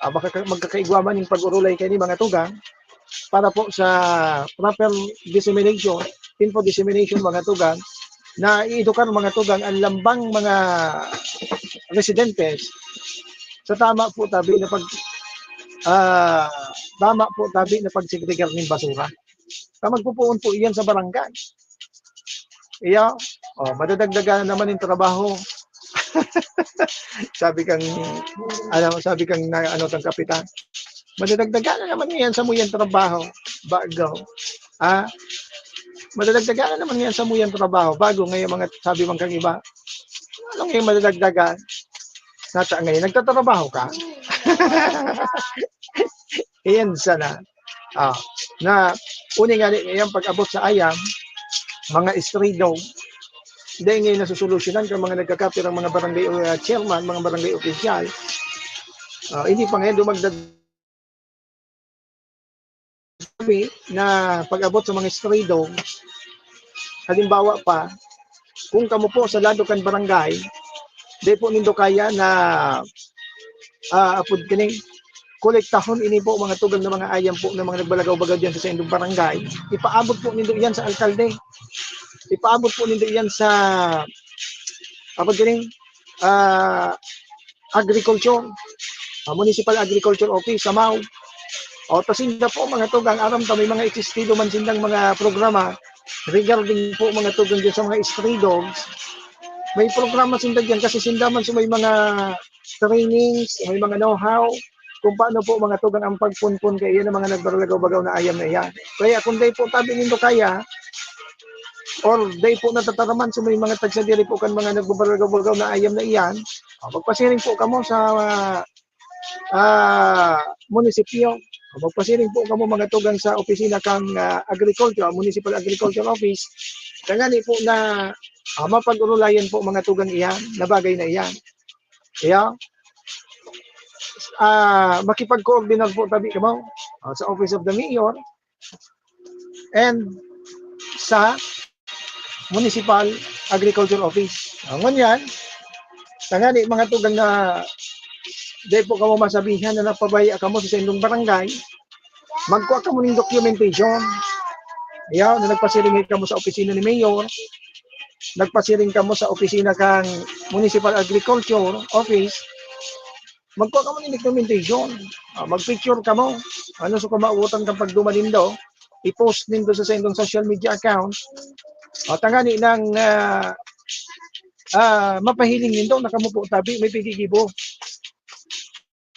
ah, makaka-, magkakaigwa man yung pag-urulay kaini, mga tugang, para po sa proper dissemination, info dissemination, mga tugang, na i-edukar, mga tugang, ang lambang mga residentes sa tama po tabi na pag, ah, tama po tabi na pagsegregar ning basura. Na magpupuon po iyan sa barangay. Iya, oh, madadagdagan na naman yung trabaho. Sabi kang, ano, sabi kang na, ano, kang kapitan, "Madadagdagan na naman ngayon sa muyang trabaho." Bago. Ah, "Madadagdagan na naman ngayon sa muyang trabaho." Bago ngayon, mga sabi man kang iba, "Ano ngayon madadagdagan?" Nata ngayon, nagtatrabaho ka? Iyan sana. Ah, na, uni nga ni, ngayon pag-abot sa ayam, mga stray dog, dai ngayon nasusolusyonan kan mga nagkakapir ang mga barangay, ah, chairman, mga barangay opisyal. Ah, hindi pa ngayon dumagdag kami na pag-abot sa mga stray dogs. Halimbawa pa, kung kamo po sa lado kan barangay, dai po nindo kaya na, ah, apod kini, kolektahon ini po mga tugang na mga ayam po na mga nagbalagaw-bagaw diyan sa saindong barangay. Ipaabot po nindo iyan sa alkalde. Ipaabot po nindo iyan sa, apod kini, ah, agriculture, ah, Municipal Agriculture Office sa Mao. O, ta sinda po, mga tugang, aram ta may mga existido man sindang mga programa regarding po, mga tugang, dyan sa mga stray dogs. May programa sinda dyan kasi sinda man so may mga trainings, may mga know-how kung paano po, mga tugang, ang pagpunpon kay iyan ang mga nagbaralagaw-bagaw na ayam na iyan. Kaya kung dai po tabi nindo kaya, or dai po natataraman so may mga tagsadiri po kan mga nagbabaralagaw-bagaw na ayam na iyan, ah, magpasiring po kamo sa, ah, munisipyo. Magpasiring po kamo, mga tugang, sa opisina kan, ah, agriculture, Municipal Agriculture Office. Tangani po na, ah, mapag-urulayan po, mga tugang, iyan, na bagay na iyan. Kaya, ah, makipag-coordinar po tabi kamo, ah, sa Office of the Mayor and sa Municipal Agriculture Office. Ah, ngunyan, tangani, mga tugang, na dai po kamo masabihan na napabaya kamo sa saindong barangay, magkua kamo ning documentation. Yaw, na nagpasiring kamo sa opisina ni Mayor, nagpasiring kamo sa opisina kan Municipal Agriculture Office, magkua kamo ning documentation. Ah, mag-picture kamo. Ano sa kumautan kan pagduman nindo, i-post nindo sa saindong social media account. Ah, tangani nang, ah, ah, mapahiling nindo na kamo po tabi may pigigibo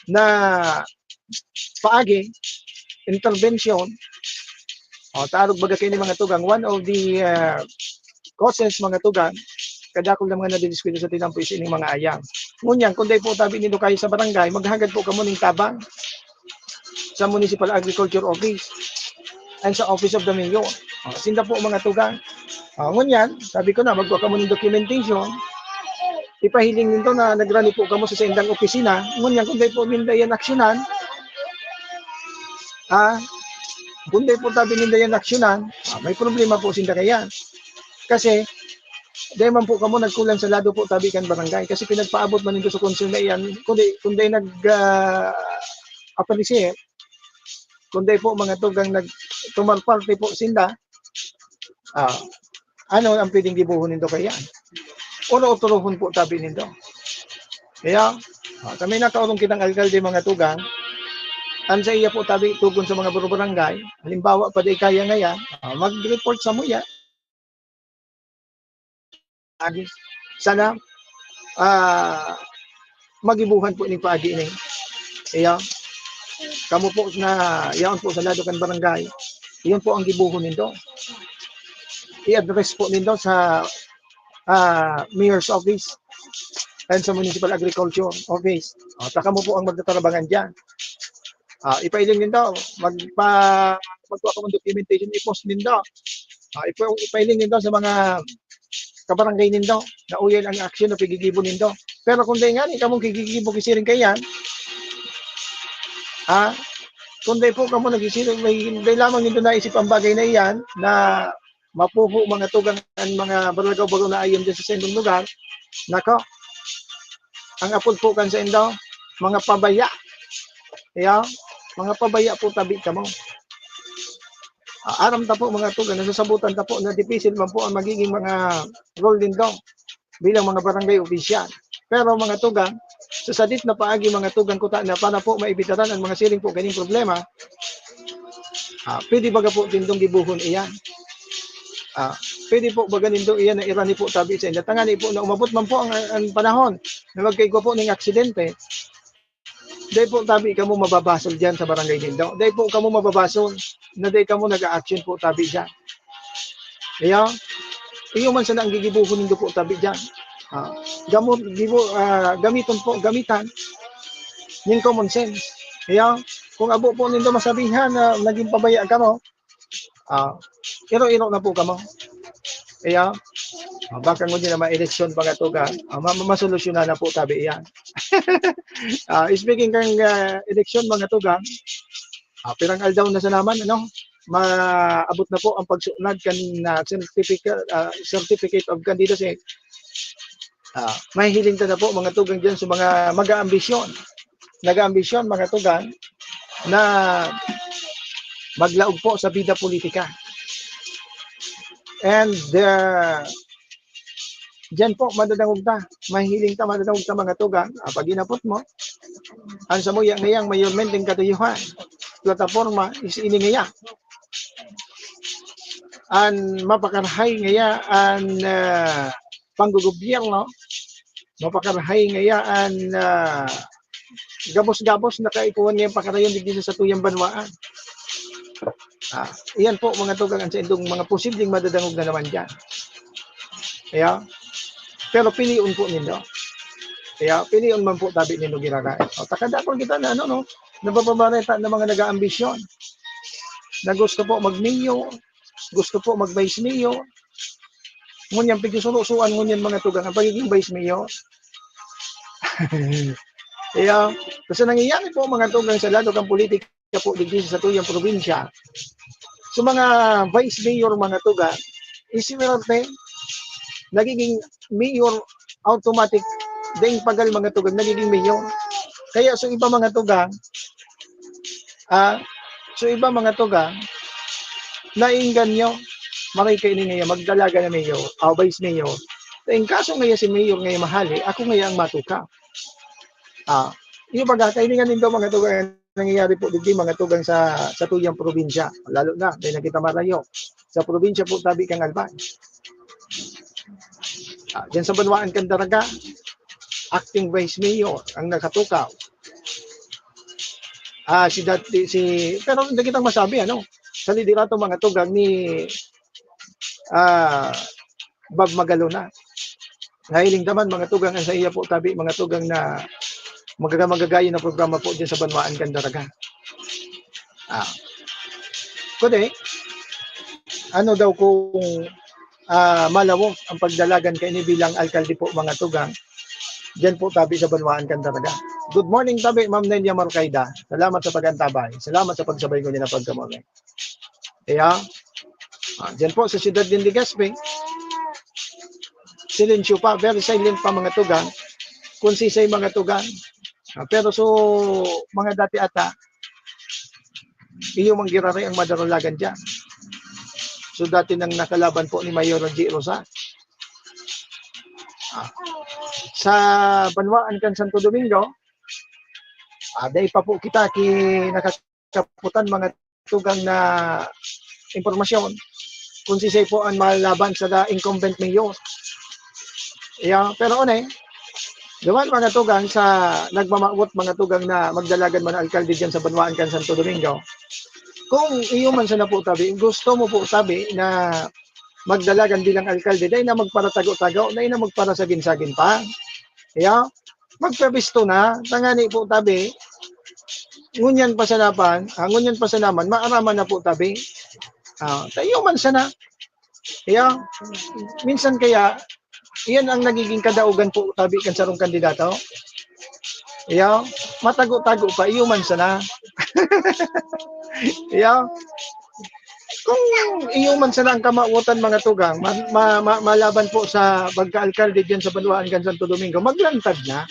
na paagi, intervention. O, ta arog baga kaini, mga tugang, one of the, ah, causes, mga tugang, kadakul na mga nadidiskwento sa tinampo is ining mga ayam. Ngunyan, kung dai po tabi nindo kaya sa barangay, maghagad po kamo ning tabang sa Municipal Agriculture Office and sa Office of the Mayor. O, sinda po, mga tugang. O, ngunyan, sabi ko na, magkua kamo ning documentation, ipahiling nindo na nagrani po kamo sa saindang opisina. Ngunyan, kung dai po ninda yan aksyonan, ah, kung dai po tabi ninda yan aksyonan, ah, may problema po sinda kaya. Kasi, dai man po kamo nagkulang sa lado po tabi kan barangay. Kasi pinagpaabot man nindo sa concern na iyan, kundi, kundi nag, ah, apalisir, kundi po, mga tugang, nag-, tumar parte po sinda, ah, ano ang pwedeng gibohon nindo kaya? Oro-oturohon po tabi nindo. Kaya, ah, kami nakaurong kitang alkalde, mga tugang, ang sa iya po tabi tugon sa mga barubarangay, halimbawa pa, di kaya ngayon, ah, mag-report sa muya. Agi. Sana, ah, magibuhan po ning paagi ini. Iya. Kamo po na yaon po sa lado kan barangay, iyon po ang gibuhon nindo. I-address po nindo sa, ah, Mayor's Office and sa Municipal Agriculture Office. O, ta kamo po ang magtatarabangan diyan. Ah, ipailing nindo, magpa-, magkuha kamo documentation, i-post nindo. Ah, ipa-, ipailing nindo sa mga kabarangay nindo na uyon ang aksyon na pigigibo nindo. Pero kung dai ngani kamong kigigibo kisiring kaiyan, ah, kung dai po kamo nagisiring, may, dai lamang nindo naisip ang bagay na iyan na mapuho, mga tugang, ang mga baralagaw-bagaw na ayam diyan sa saindong lugar, nako, ang apod po kan saindo, mga pabaya. Iya, mga pabaya po tabi kamo. Ah, aram ta po, mga tugang, nasasabutan ta po na dipisil man po ang magiging mga role nindo bilang mga barangay opisyal. Pero, mga tugang, sa sadit na paagi, mga tugang, kuta na para po maibitaran ang mga siring po ganing problema, ah, pwede baga po tindong gibuhon iyan. Ah, pwede po baga nindo iyan na irani po tabi sa inyo. Tangani po na umabot man po ang, ang panahon na magkaigwa po ning aksidente, dai po tabi kamo mababasol diyan sa barangay nindo. Dai po kamo mababasol na dai kamo nag-a-action po tabi diyan. Kaya, iyo man sana ang gigibuhon nindo po tabi diyan. Ah, gamot, gibo, ah, gamiton po, gamitan ning common sense. Kaya, kung abo po nindo masabihan na naging pabaya kamo, ah, iro-iro na po kamo. Kaya, Ah, baka ngunyan na may eleksyon, mga tugang. Ah, ma-, ma-, masolusyonan na po tabi iyan. Ah, speaking kan, ah, eleksyon, mga tugang, ah, pirang aldaw na sana man, ano, maabot na po ang pagsunod kan, ah, certificate, ah, certificate of candidacy. Ah, mahihiling ta na po, mga tugang, diyan sa mga mag-aambisyon. Nag-aambisyon, mga tugang, na maglaog po sa bida politika. And, ah, diyan po, madadangog ta. Mahihiling ta, madadangog ta, mga tugang. Ah, pag inapot mo, ang samuya ngayang mayormenteng katuyuhan, plataporma, is ini ngaya. An mapakarahay ngaya an, ah, panggogobyerno, mapakarahay ngaya an, ah, gabos-gabos na kaipuhan ngayang pakarayon digdi sa satuyang banwaan. Ah, iyan po, mga tugang, an saindong mga posibleng madadangog na naman diyan. Kaya, pero pilion po nindo. Kaya, pilion man po tabi nindo giraray. O, takadakol kita na, ano, no? Nabababareta ng mga nag-aambisyon na gusto po mag-mayor, gusto po mag-vice mayor. Ngunyan, pigsusurosuan ngunyan, mga tugang, ang pagiging vice mayor. Kaya, kasi nangyayari po, mga tugang, sa lado kang politika po digdi sa satuyang probinsya. So, mga vice mayor, mga tugang, iswerte, nagiging mayor automatic, daing pagal, mga tugang, nagiging mayor. Kaya, so, iba, mga tugang, ah, so, iba, mga tugang, nainggan nyo, maray kayo ini ngaya, magdalaga na mayor, ah, vice mayor. In kaso ngaya si mayor ngaya mahali, ako ngaya ang matuka. Ah, yung pagkakainingan nindo, mga tugang, nangyayari po digdi, mga tugang, sa, sa tuyang probinsya, lalo na, may nakita marayo, sa probinsya po tabi kang Albay. Ah, diyan sa Banwaan kan Daraga, acting vice mayor ang nakatukaw. Ah, si dati, si, pero hindi kitang masabi, ano, sa liderato, mga tugang, ni, ah, Bob Magalona. Nahiling daman, mga tugang, ang sa iya po tabi, mga tugang, na magaga-, magagayon na programa po diyan sa Banwaan kan Daraga. Ah. Kundi, ano daw kung, ah, malawog ang pagdalagan kaini bilang alkalde po, mga tugang, diyan po tabi sa Banwaan kan Daraga. Good morning tabi, Ma'am Nelia Marcaida. Salamat sa pag-antabay. Salamat sa pagsabay ko nila pagkamorning. Kaya, ah, diyan po sa siyudad din Legazpi, silensyo pa, very silent pa, mga tugang. Kung sisay, mga tugang. Ah, pero so, mga dati ata, iyo man giraray ang madaralagan diyan. So, dati nang nakalaban po ni Mayor G. Rosa. Ah, sa Banwaan kan Santo Domingo, ah, dai pa po kita ki-, nakakaputan, mga tugang, na impormasyon kung sisay po ang malaban sa da-, incumbent mayor. Yeah, pero ano eh, duman, mga tugang, sa nagmamawot, mga tugang, na magdalagan man alkalde diyan sa Banwaan kan Santo Domingo. Kung iyo man sana po tabi, gusto mo po tabi na magdalagan bilang alkalde, dai na magparatago-tago, dai na magparasagin-sagin pa. Yeah? Magpabisto na, tangani po tabi, ngunyan pa sana pan, ah, ngunyan pa sana man, maaraman na po tabi. Ah, tayo man sana. Kaya, minsan kaya, iyan ang nagiging kadaogan po tabi kan sarong kandidato. Kaya, matago-tago pa, iyo man sana. Kaya, kung iyo man sana ang kamawotan, mga tugang, ma-, ma-, ma-, malaban po sa pagka-alkalde diyan sa Banwaan kan Santo Domingo, maglantad na.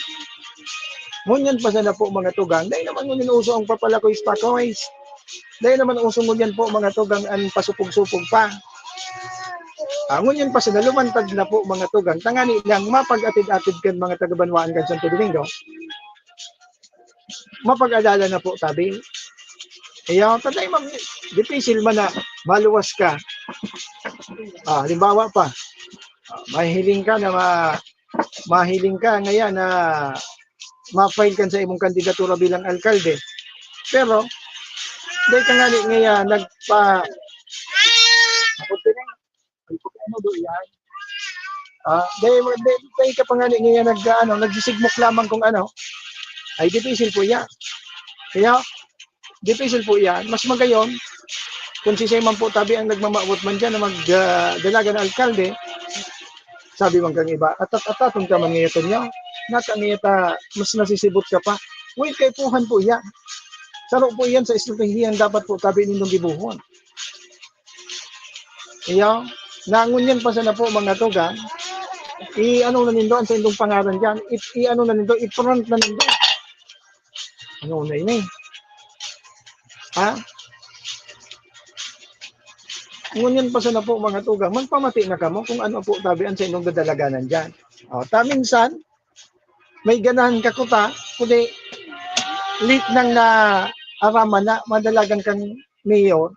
Ngunyan pa sana po, mga tugang, dahil naman ngunyan uso ang papalakoy-pakoy. Dahil naman uso ngunyan po, mga tugang, ang pasupog-supog pa. Ah, ngunyan pa sana, lumantad na po, mga tugang, tangani lang mapag-atid-atid kan mga taga-Banwaan kan Santo Domingo. Mapag-alala na po tabi. Kaya, patay, mag-, difícil man na maluwas ka. Ah, halimbawa pa, ah, mahihiling ka na ma-, mahiling ka ngayon na ma-file kan sa imong kandidatura bilang alkalde. Pero, dahil ka nga ni-, ngayon, nagpa-, ano do yan? Ah, dahil, dahil, dahil ka pa nga ni-, ngayon nag-, ano, nagsisigmok lamang kung ano, ay difícil po yan. Kaya, difícil po yan. Mas magayon, kung sisay man po tabi ang nagmamawot man dyan na mag, ah, dalaga na alkalde, Sabi man kang iba, "Atat-ataton ka man ngayon niya. Naka ngayon ta, mas nasisibot ka pa." Uy, kaipuhan po iyan. Saro po iyan sa estratehiyang dapat po tabi nindong gibuhon. Iyo, na ngunyan pa sana po, mga tugang, i-ano na nindo ang saindong pangaran diyan, i-, i-ano na nindo, i-front na nindo. Ano na ini? Ha? Ngunyan pa sana po, mga tugang, magpamati na kamo kung ano po tabi ang saindong dadalaganan diyan. O, ta minsan, may ganahan ka kuta, kundi late nang naaraman na madalagan kang mayor.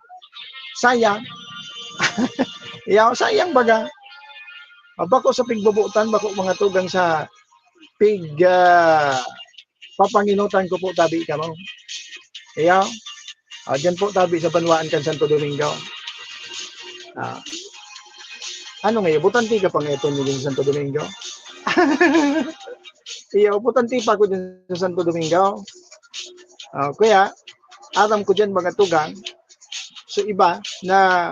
Sayang. Yaw, sayang baga. Ah, bako sa pigbubutan, bako, mga tugang, sa pig, ah, papanginutan ko po tabi kamo. Yaw. Ah, diyan po tabi sa banwaan kan Santo Domingo. Ah. Ano ngayon? Butante ka pa ngayon, Tony, din sa Santo Domingo? Iyo, butante pa ako din sa Santo Domingo. Ah, kaya, aram ko diyan, mga tugang, so iba na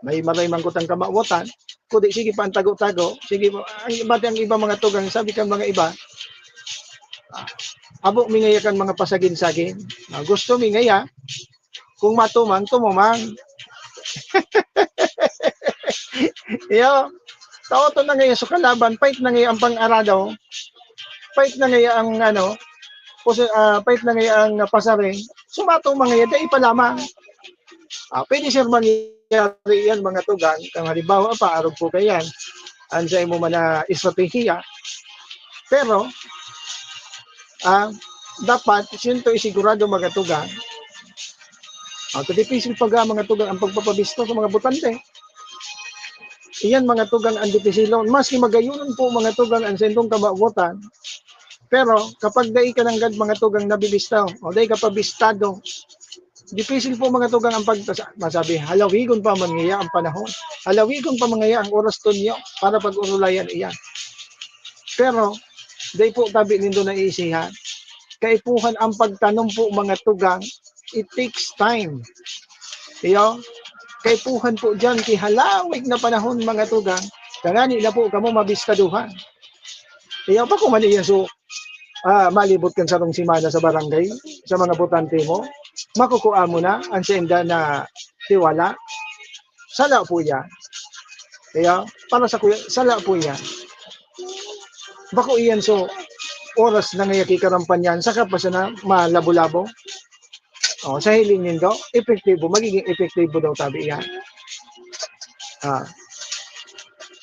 may maray man kutang kamawotan, kundi sige pa ang tago-tago, sige pa, ang iba, ang iba, mga tugang, sabi kan mga iba, ah, abo mi ngaya kan mga pasagin-sagin. Ah, gusto mi ngaya, kung matumang, tumumang. Iyo, taoton na ngaya sa kalaban, pait na ngaya ang pang-arado, pait na ngaya ang, ano, puso, ah, pait na ngaya ang pasaring, sumatumang ngaya, dai pa lamang. Ah, pwede, sir, mangyari yan, mga tugang, kang halimbawa pa, arog po kayan, ang sa imo man na estratehiya. Pero, ah, dapat, siento isigurado, mga tugang, ah, dipisil pa ga, mga tugang, ang pagpapabisto sa mga botante. Iyan, mga tugang, ang dipisilon. Maski magayonon po, mga tugang, ang sentong kamawotan, pero kapag dai ka nanggad, mga tugang, nabibista, o dai ka pabistado, dipisil po, mga tugang, ang pagtasa-, masabi, halawigon pa man ngaya ang panahon. Halawigon pa man ngaya ang oras tunyo para pag-urulayan iyan. Pero, dai po tabi nindo naiisihan. Kaipuhan ang pagtanom po, mga tugang, it takes time. Iyo, kaipuhan po diyan, ki halawig na panahon, mga tugang, kangani na po kamo mabistaduhan. Iyo, bako man iyan, so, ah, malibot kan sarong semana sa barangay, sa mga botante mo, makukua mo na ang sainda na tiwala. Sala po iyan. Kaya, para sa kuya, sala po iyan. Bako iyan, so, oras na ngaya ki karampanyan, saka pa sana malabo-labo. O, sa hiling nindo, epektibo, magiging epektibo daw tabi iyan. Ah.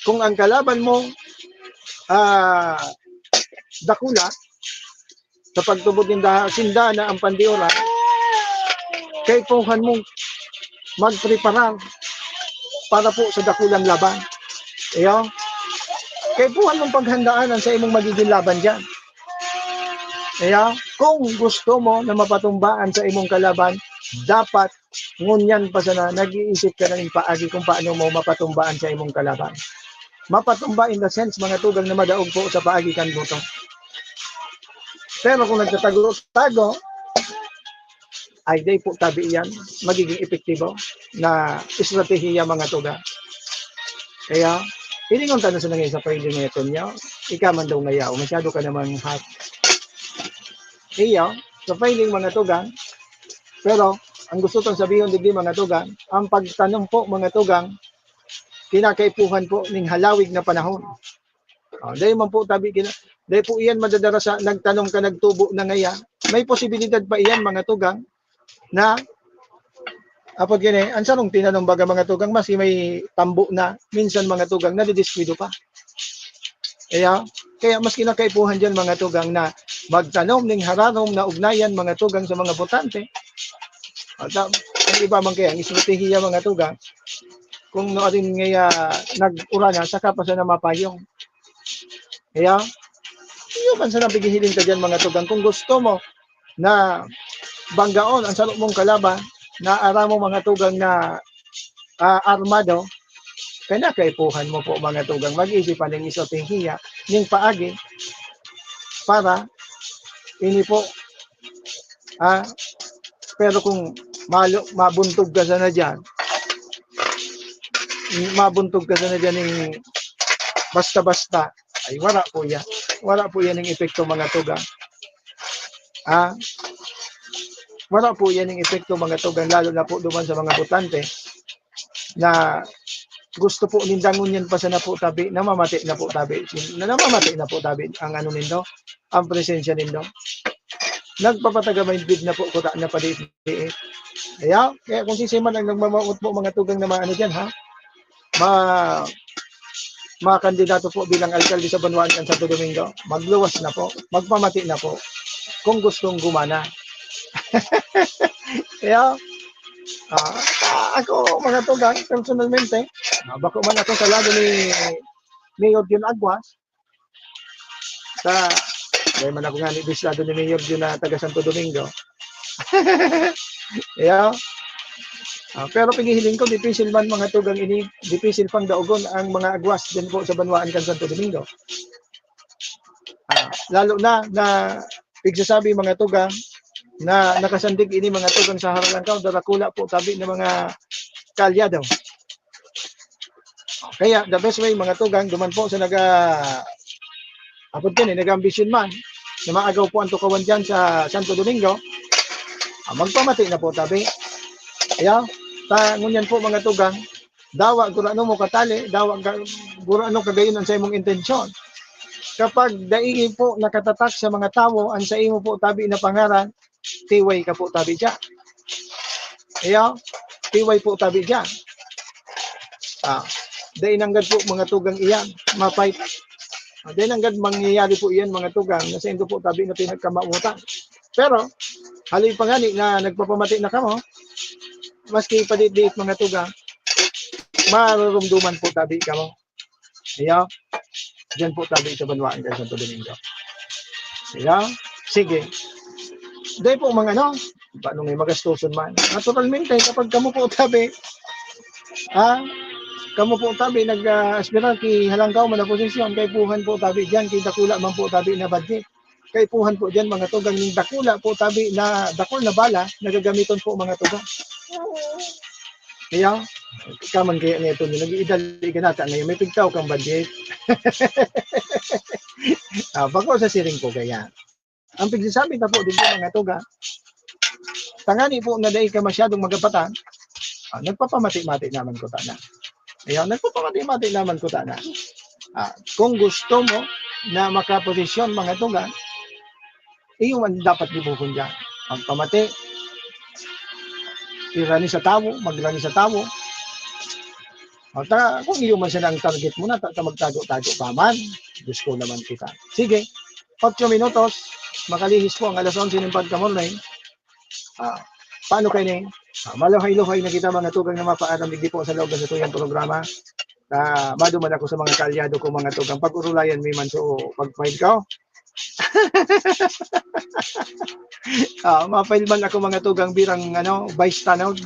Kung ang kalaban mo, ah, dakula, sa pagtubod ninda, sinda na ang pandiora, kaipuhan mong magpreparar para po sa dakulang laban. Iyo. Kaipuhan mong paghandaan ang sa imong magiging laban diyan. Iyo. Kung gusto mo na mapatumba ang sa imong kalaban, dapat ngunyan pa sana nag-iisip ka na ning paagi kung paano mo mapatumba ang sa imong kalaban. Mapatumba in the sense, mga tugang, na madaog po sa paagi kan buto. Pero kung nagtatago-tago, ay, dai po tabi iyan magiging epektibo na estratehiya, mga tugang. Kaya, hilingon ta na sa nangyayon sa pwede ngayon niya, ika man daw ngaya, o masyado ka namang hot. Iyo, sa pwedeng, mga tugang, pero ang gusto tang sabihon digdi, mga tugang, ang pagtanom po, mga tugang, kinakaipuhan po ning halawig na panahon. O, dai man po tabi kina-, dai po iyan madadara sa nagtanom ka, nagtubo na ngaya. May posibilidad pa iyan, mga tugang, na, apod gini, ang sarong tinanom, baga, mga tugang, maski may tambo na, minsan, mga tugang, nadidiskuido pa. Kaya, kaya mas kinakaipuhan diyan, mga tugang, na magtanom ning hararom na ugnayan, mga tugang, sa mga botante. At, ah, ang iba man kaya, ang estratehiya, mga tugang, kung no arin ngaya nag-uran na, saka pa sana mapayong. Kaya, iyo man sana pighihiling ka diyan, mga tugang. Kung gusto mo na banggaon ang saro mong kalaban, na aram mo, mga tugang, na, ah, armado, kaya kaipuhan mo po, mga tugang, mag-isip pa ning estratehiya, ning paagi, para ini po, ah, pero kung malo-, mabuntog ka sana diyan, mabuntog ka sana diyan ning basta-basta, ay wala po yan. Wala po yan ang epekto, mga tugang. Ah, wala po yan ang epekto, mga tugang, lalo na po duman sa mga botante na gusto po nindang ngunyan pa sana po tabi, namamati na po tabi, na namamati na po tabi ang ano nindo, ang presensya nindo. Nagpapataga-minded na po kuta na padi-, padi-, kaya, kaya kung sisiman ang nagmamaot po, mga tugang na mga ano dyan, ha? Ma-, mga kandidato po bilang alkalde sa banwaan kan Santo Domingo, magluwas na po, magpamati na po kung gustong gumana. Kaya, ah, ako, mga tugang, personalmente, ah, bako man ako sa lado ni Mayor Jun Aguas, sa, dahil man ako nga ni bislado ni Mayor Jun na taga Santo Domingo. Yeah. Ah, pero paghihiling ko, difícil man, mga tugang, ini, difícil pang daogon ang mga Aguas din po sa banwaan kan Santo Domingo. Ah, lalo na, na pigsasabi, mga tugang, na nakasandig ini, mga tugang, sa Haralangkaw, darakula po tabi ng mga kaalyado. Kaya, the best way, mga tugang, duman po sa naga-, apod yan eh, nag-ambisyon man, na maagaw po ang tukawan dyan sa Santo Domingo, ah, magpamati na po tabi. Kaya, ta, ngunyan po, mga tugang, dawa gurano mo katali, dawa ga-, gurano kagayon ang sa imong intensyon. Kapag daigi po nakatatak sa mga tawo ang sa imo po tabi na pangaran, tiway ka po tabi dyan. Iyo, tiway po tabi dyan. Ah, dai nanggad po, mga tugang, iyan, mapay. Ah, dai nanggad mangyayari po iyan, mga tugang, na saindo po tabi na pinagkamautan. Pero, haloy pa ngani na nagpapamati na kamo, maski padit-dit, mga tugang, marurumduman po tabi kamo. Iyo, diyan po tabi sa banwaan kan Santo Domingo. Iyo, sige. Dai po, mga ano, paano nga magastoson man? Naturalmente, kapag kamo po tabi, ah, kamo po tabi nag, ah, aspirar ki Halangkaw man na posisyon, kaipuhan po tabi diyan, ki dakula man po tabi na budget. Kaipuhan po diyan, mga tugang, ning dakula po tabi na dakul na bala na gagamiton po, mga tugang. Kaya, ika man kaya ngayon, nag-iidali ka nata ngayon, may pigtaw kang budget. Ah, bako sa siring ko kaya. Ang pigsasabi ta po dito, mga tugang, tangani po na dai ka masyadong magapatan, ah, nagpapamati-mati naman ko tana. Ayan, nagpapamati-mati naman ko tana. Ah, kung gusto mo na makaposisyon, mga tugang, iyo man dapat gibohon diyan. Magpamati, irani sa tawo, magrani sa tawo. At, ah, kung iyo man siya ang target mo na, ta-, ta-, magtago-tago pa man. Diyos ko naman kita. Sige, otso minutos, makalihis po ang alas onse ng pagkamorning. Ah, paano kayo ni? Ah, maluhay-luhay na kita, mga tugang na mapaaram digdi po sa loob sa tuyang programa. Ah, maduman ako sa mga kaalyado ko, mga tugang. Pag-urulayan mi man, so, pag-find ko. Ah, ma-file man ako, mga tugang, birang, ano, vice tanod.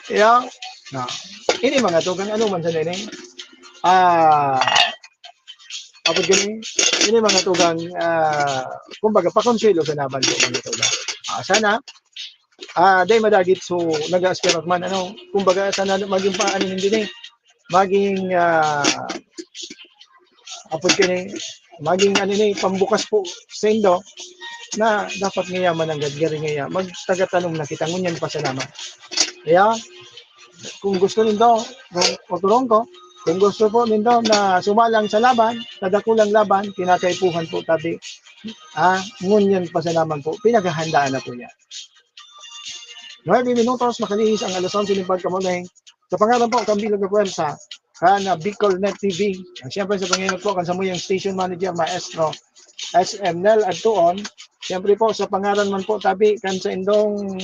Yeah. Ah, ini, mga tugang, ano man sa nini? Ah, apod gani, ini, mga tugang, ah, kumbaga, pakonsuelo sa naman po, mga tugang. Ah, sana, ah, dai madagit, so, nag-aaspirat man, ano, kumbaga, sana maging pa, ano, hindi ni, maging, ah, apod gani, maging, ano ni, pambukas po saindo na dapat ngayaman ang gadgari ngaya. Magtagatanom na kita, ngunyan pa salamat. Kaya, kung gusto nindo, kung, o turong ko, kung gusto po nindo na sumalang sa laban, sa dakulang laban, kinakaipuhan po tabi. Ah, ngunyan pa salamat po, pinaghahandaan na po yan. Nuebe minutos, makalihis ang alas onse ng pagkamorning. Sa pangalan po, kan Bilog na Pwersa, kan, ah, Bicol Net T V. At siyempre, sa Panginoon po, kan samuyang station manager, Maestro S M Nel Adtuon. Siyempre po, sa pangalan man po, tabi, kan sa indong,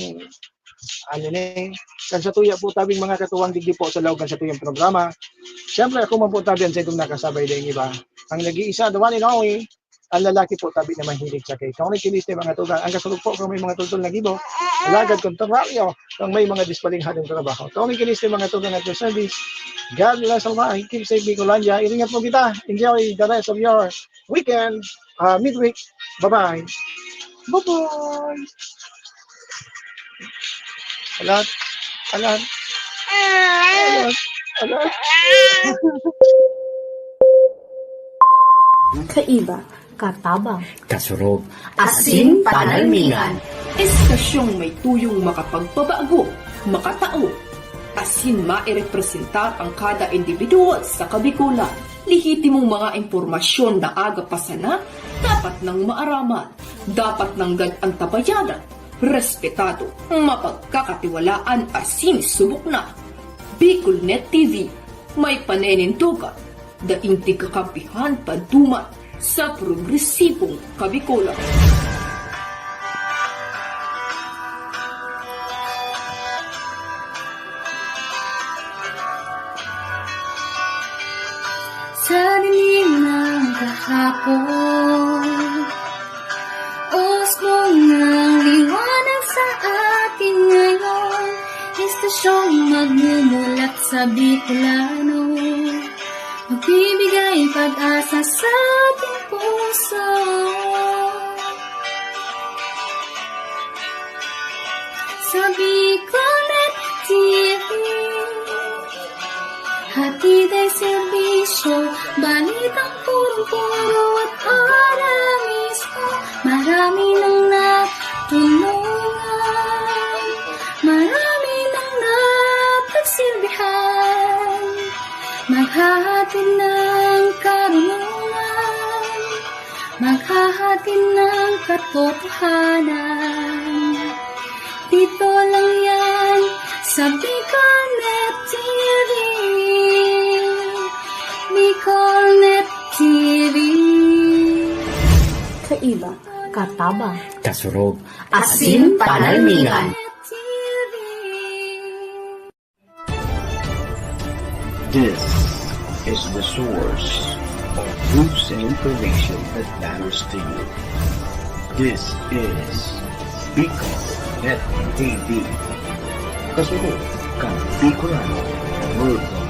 ano ni, kan sa tuya po, tabing mga katuwang digdi po sa loob kan sa tuyang programa. Siyempre, ako man po, tabi, ang sa itong nakasabay na iba. Ang nag-iisa, the one and only, ang lalaki po, tabi na mahilig sa kay Tony Kiliste, mga tugang. Ang kasulog po, kung may mga tultol na gibo, alagad kontraryo, kung may mga dispalinghadong trabaho. Tony Kiliste, mga tugang, at your service. God bless Almighty. Keep safe, Bicolandia. Ingat po kita. Enjoy the rest of your weekend, ah, midweek. Bye-bye. Bye-bye. Alat. Alat. Alat. Alat. Kaiba, katabang, kasurog, asin panalmingan. Estasyong may tuyong makapagpabago, makatao, asin mairepresentar ang kada individual sa Kabikolan. Lehitimong mga impormasyon na aga pa sana, dapat nang maaraman, dapat nang gad-antabayanan, respetado, mapagkakatiwalaan asin subok na. Bicol Net T V, may paninindogan, daing tigkakampihan paduman sa progresibong Kabikolan. Sa dilim ng kahapon, usbong ng liwanag sa atin ngayon, estasyong magmumulat sa Bicolano, magbibigay pag-asa sa ating puso. Sa Bicolnet T V, hatid ay serbisyo, balitang purong-puro at para mismo. Marami nang natulungan, marami nang napagsilbihan, maghahatid ng karunungan, maghahatid ng katotohanan. Dito lang yan sa Bicolnet T V. Bicolnet T V. Kaiba, katabang, kasurog, asin panalmingan. T V. This is the source of news and information that matters to you. This is Bicol Net T V. Kasunod kan Bicolano Worldwide.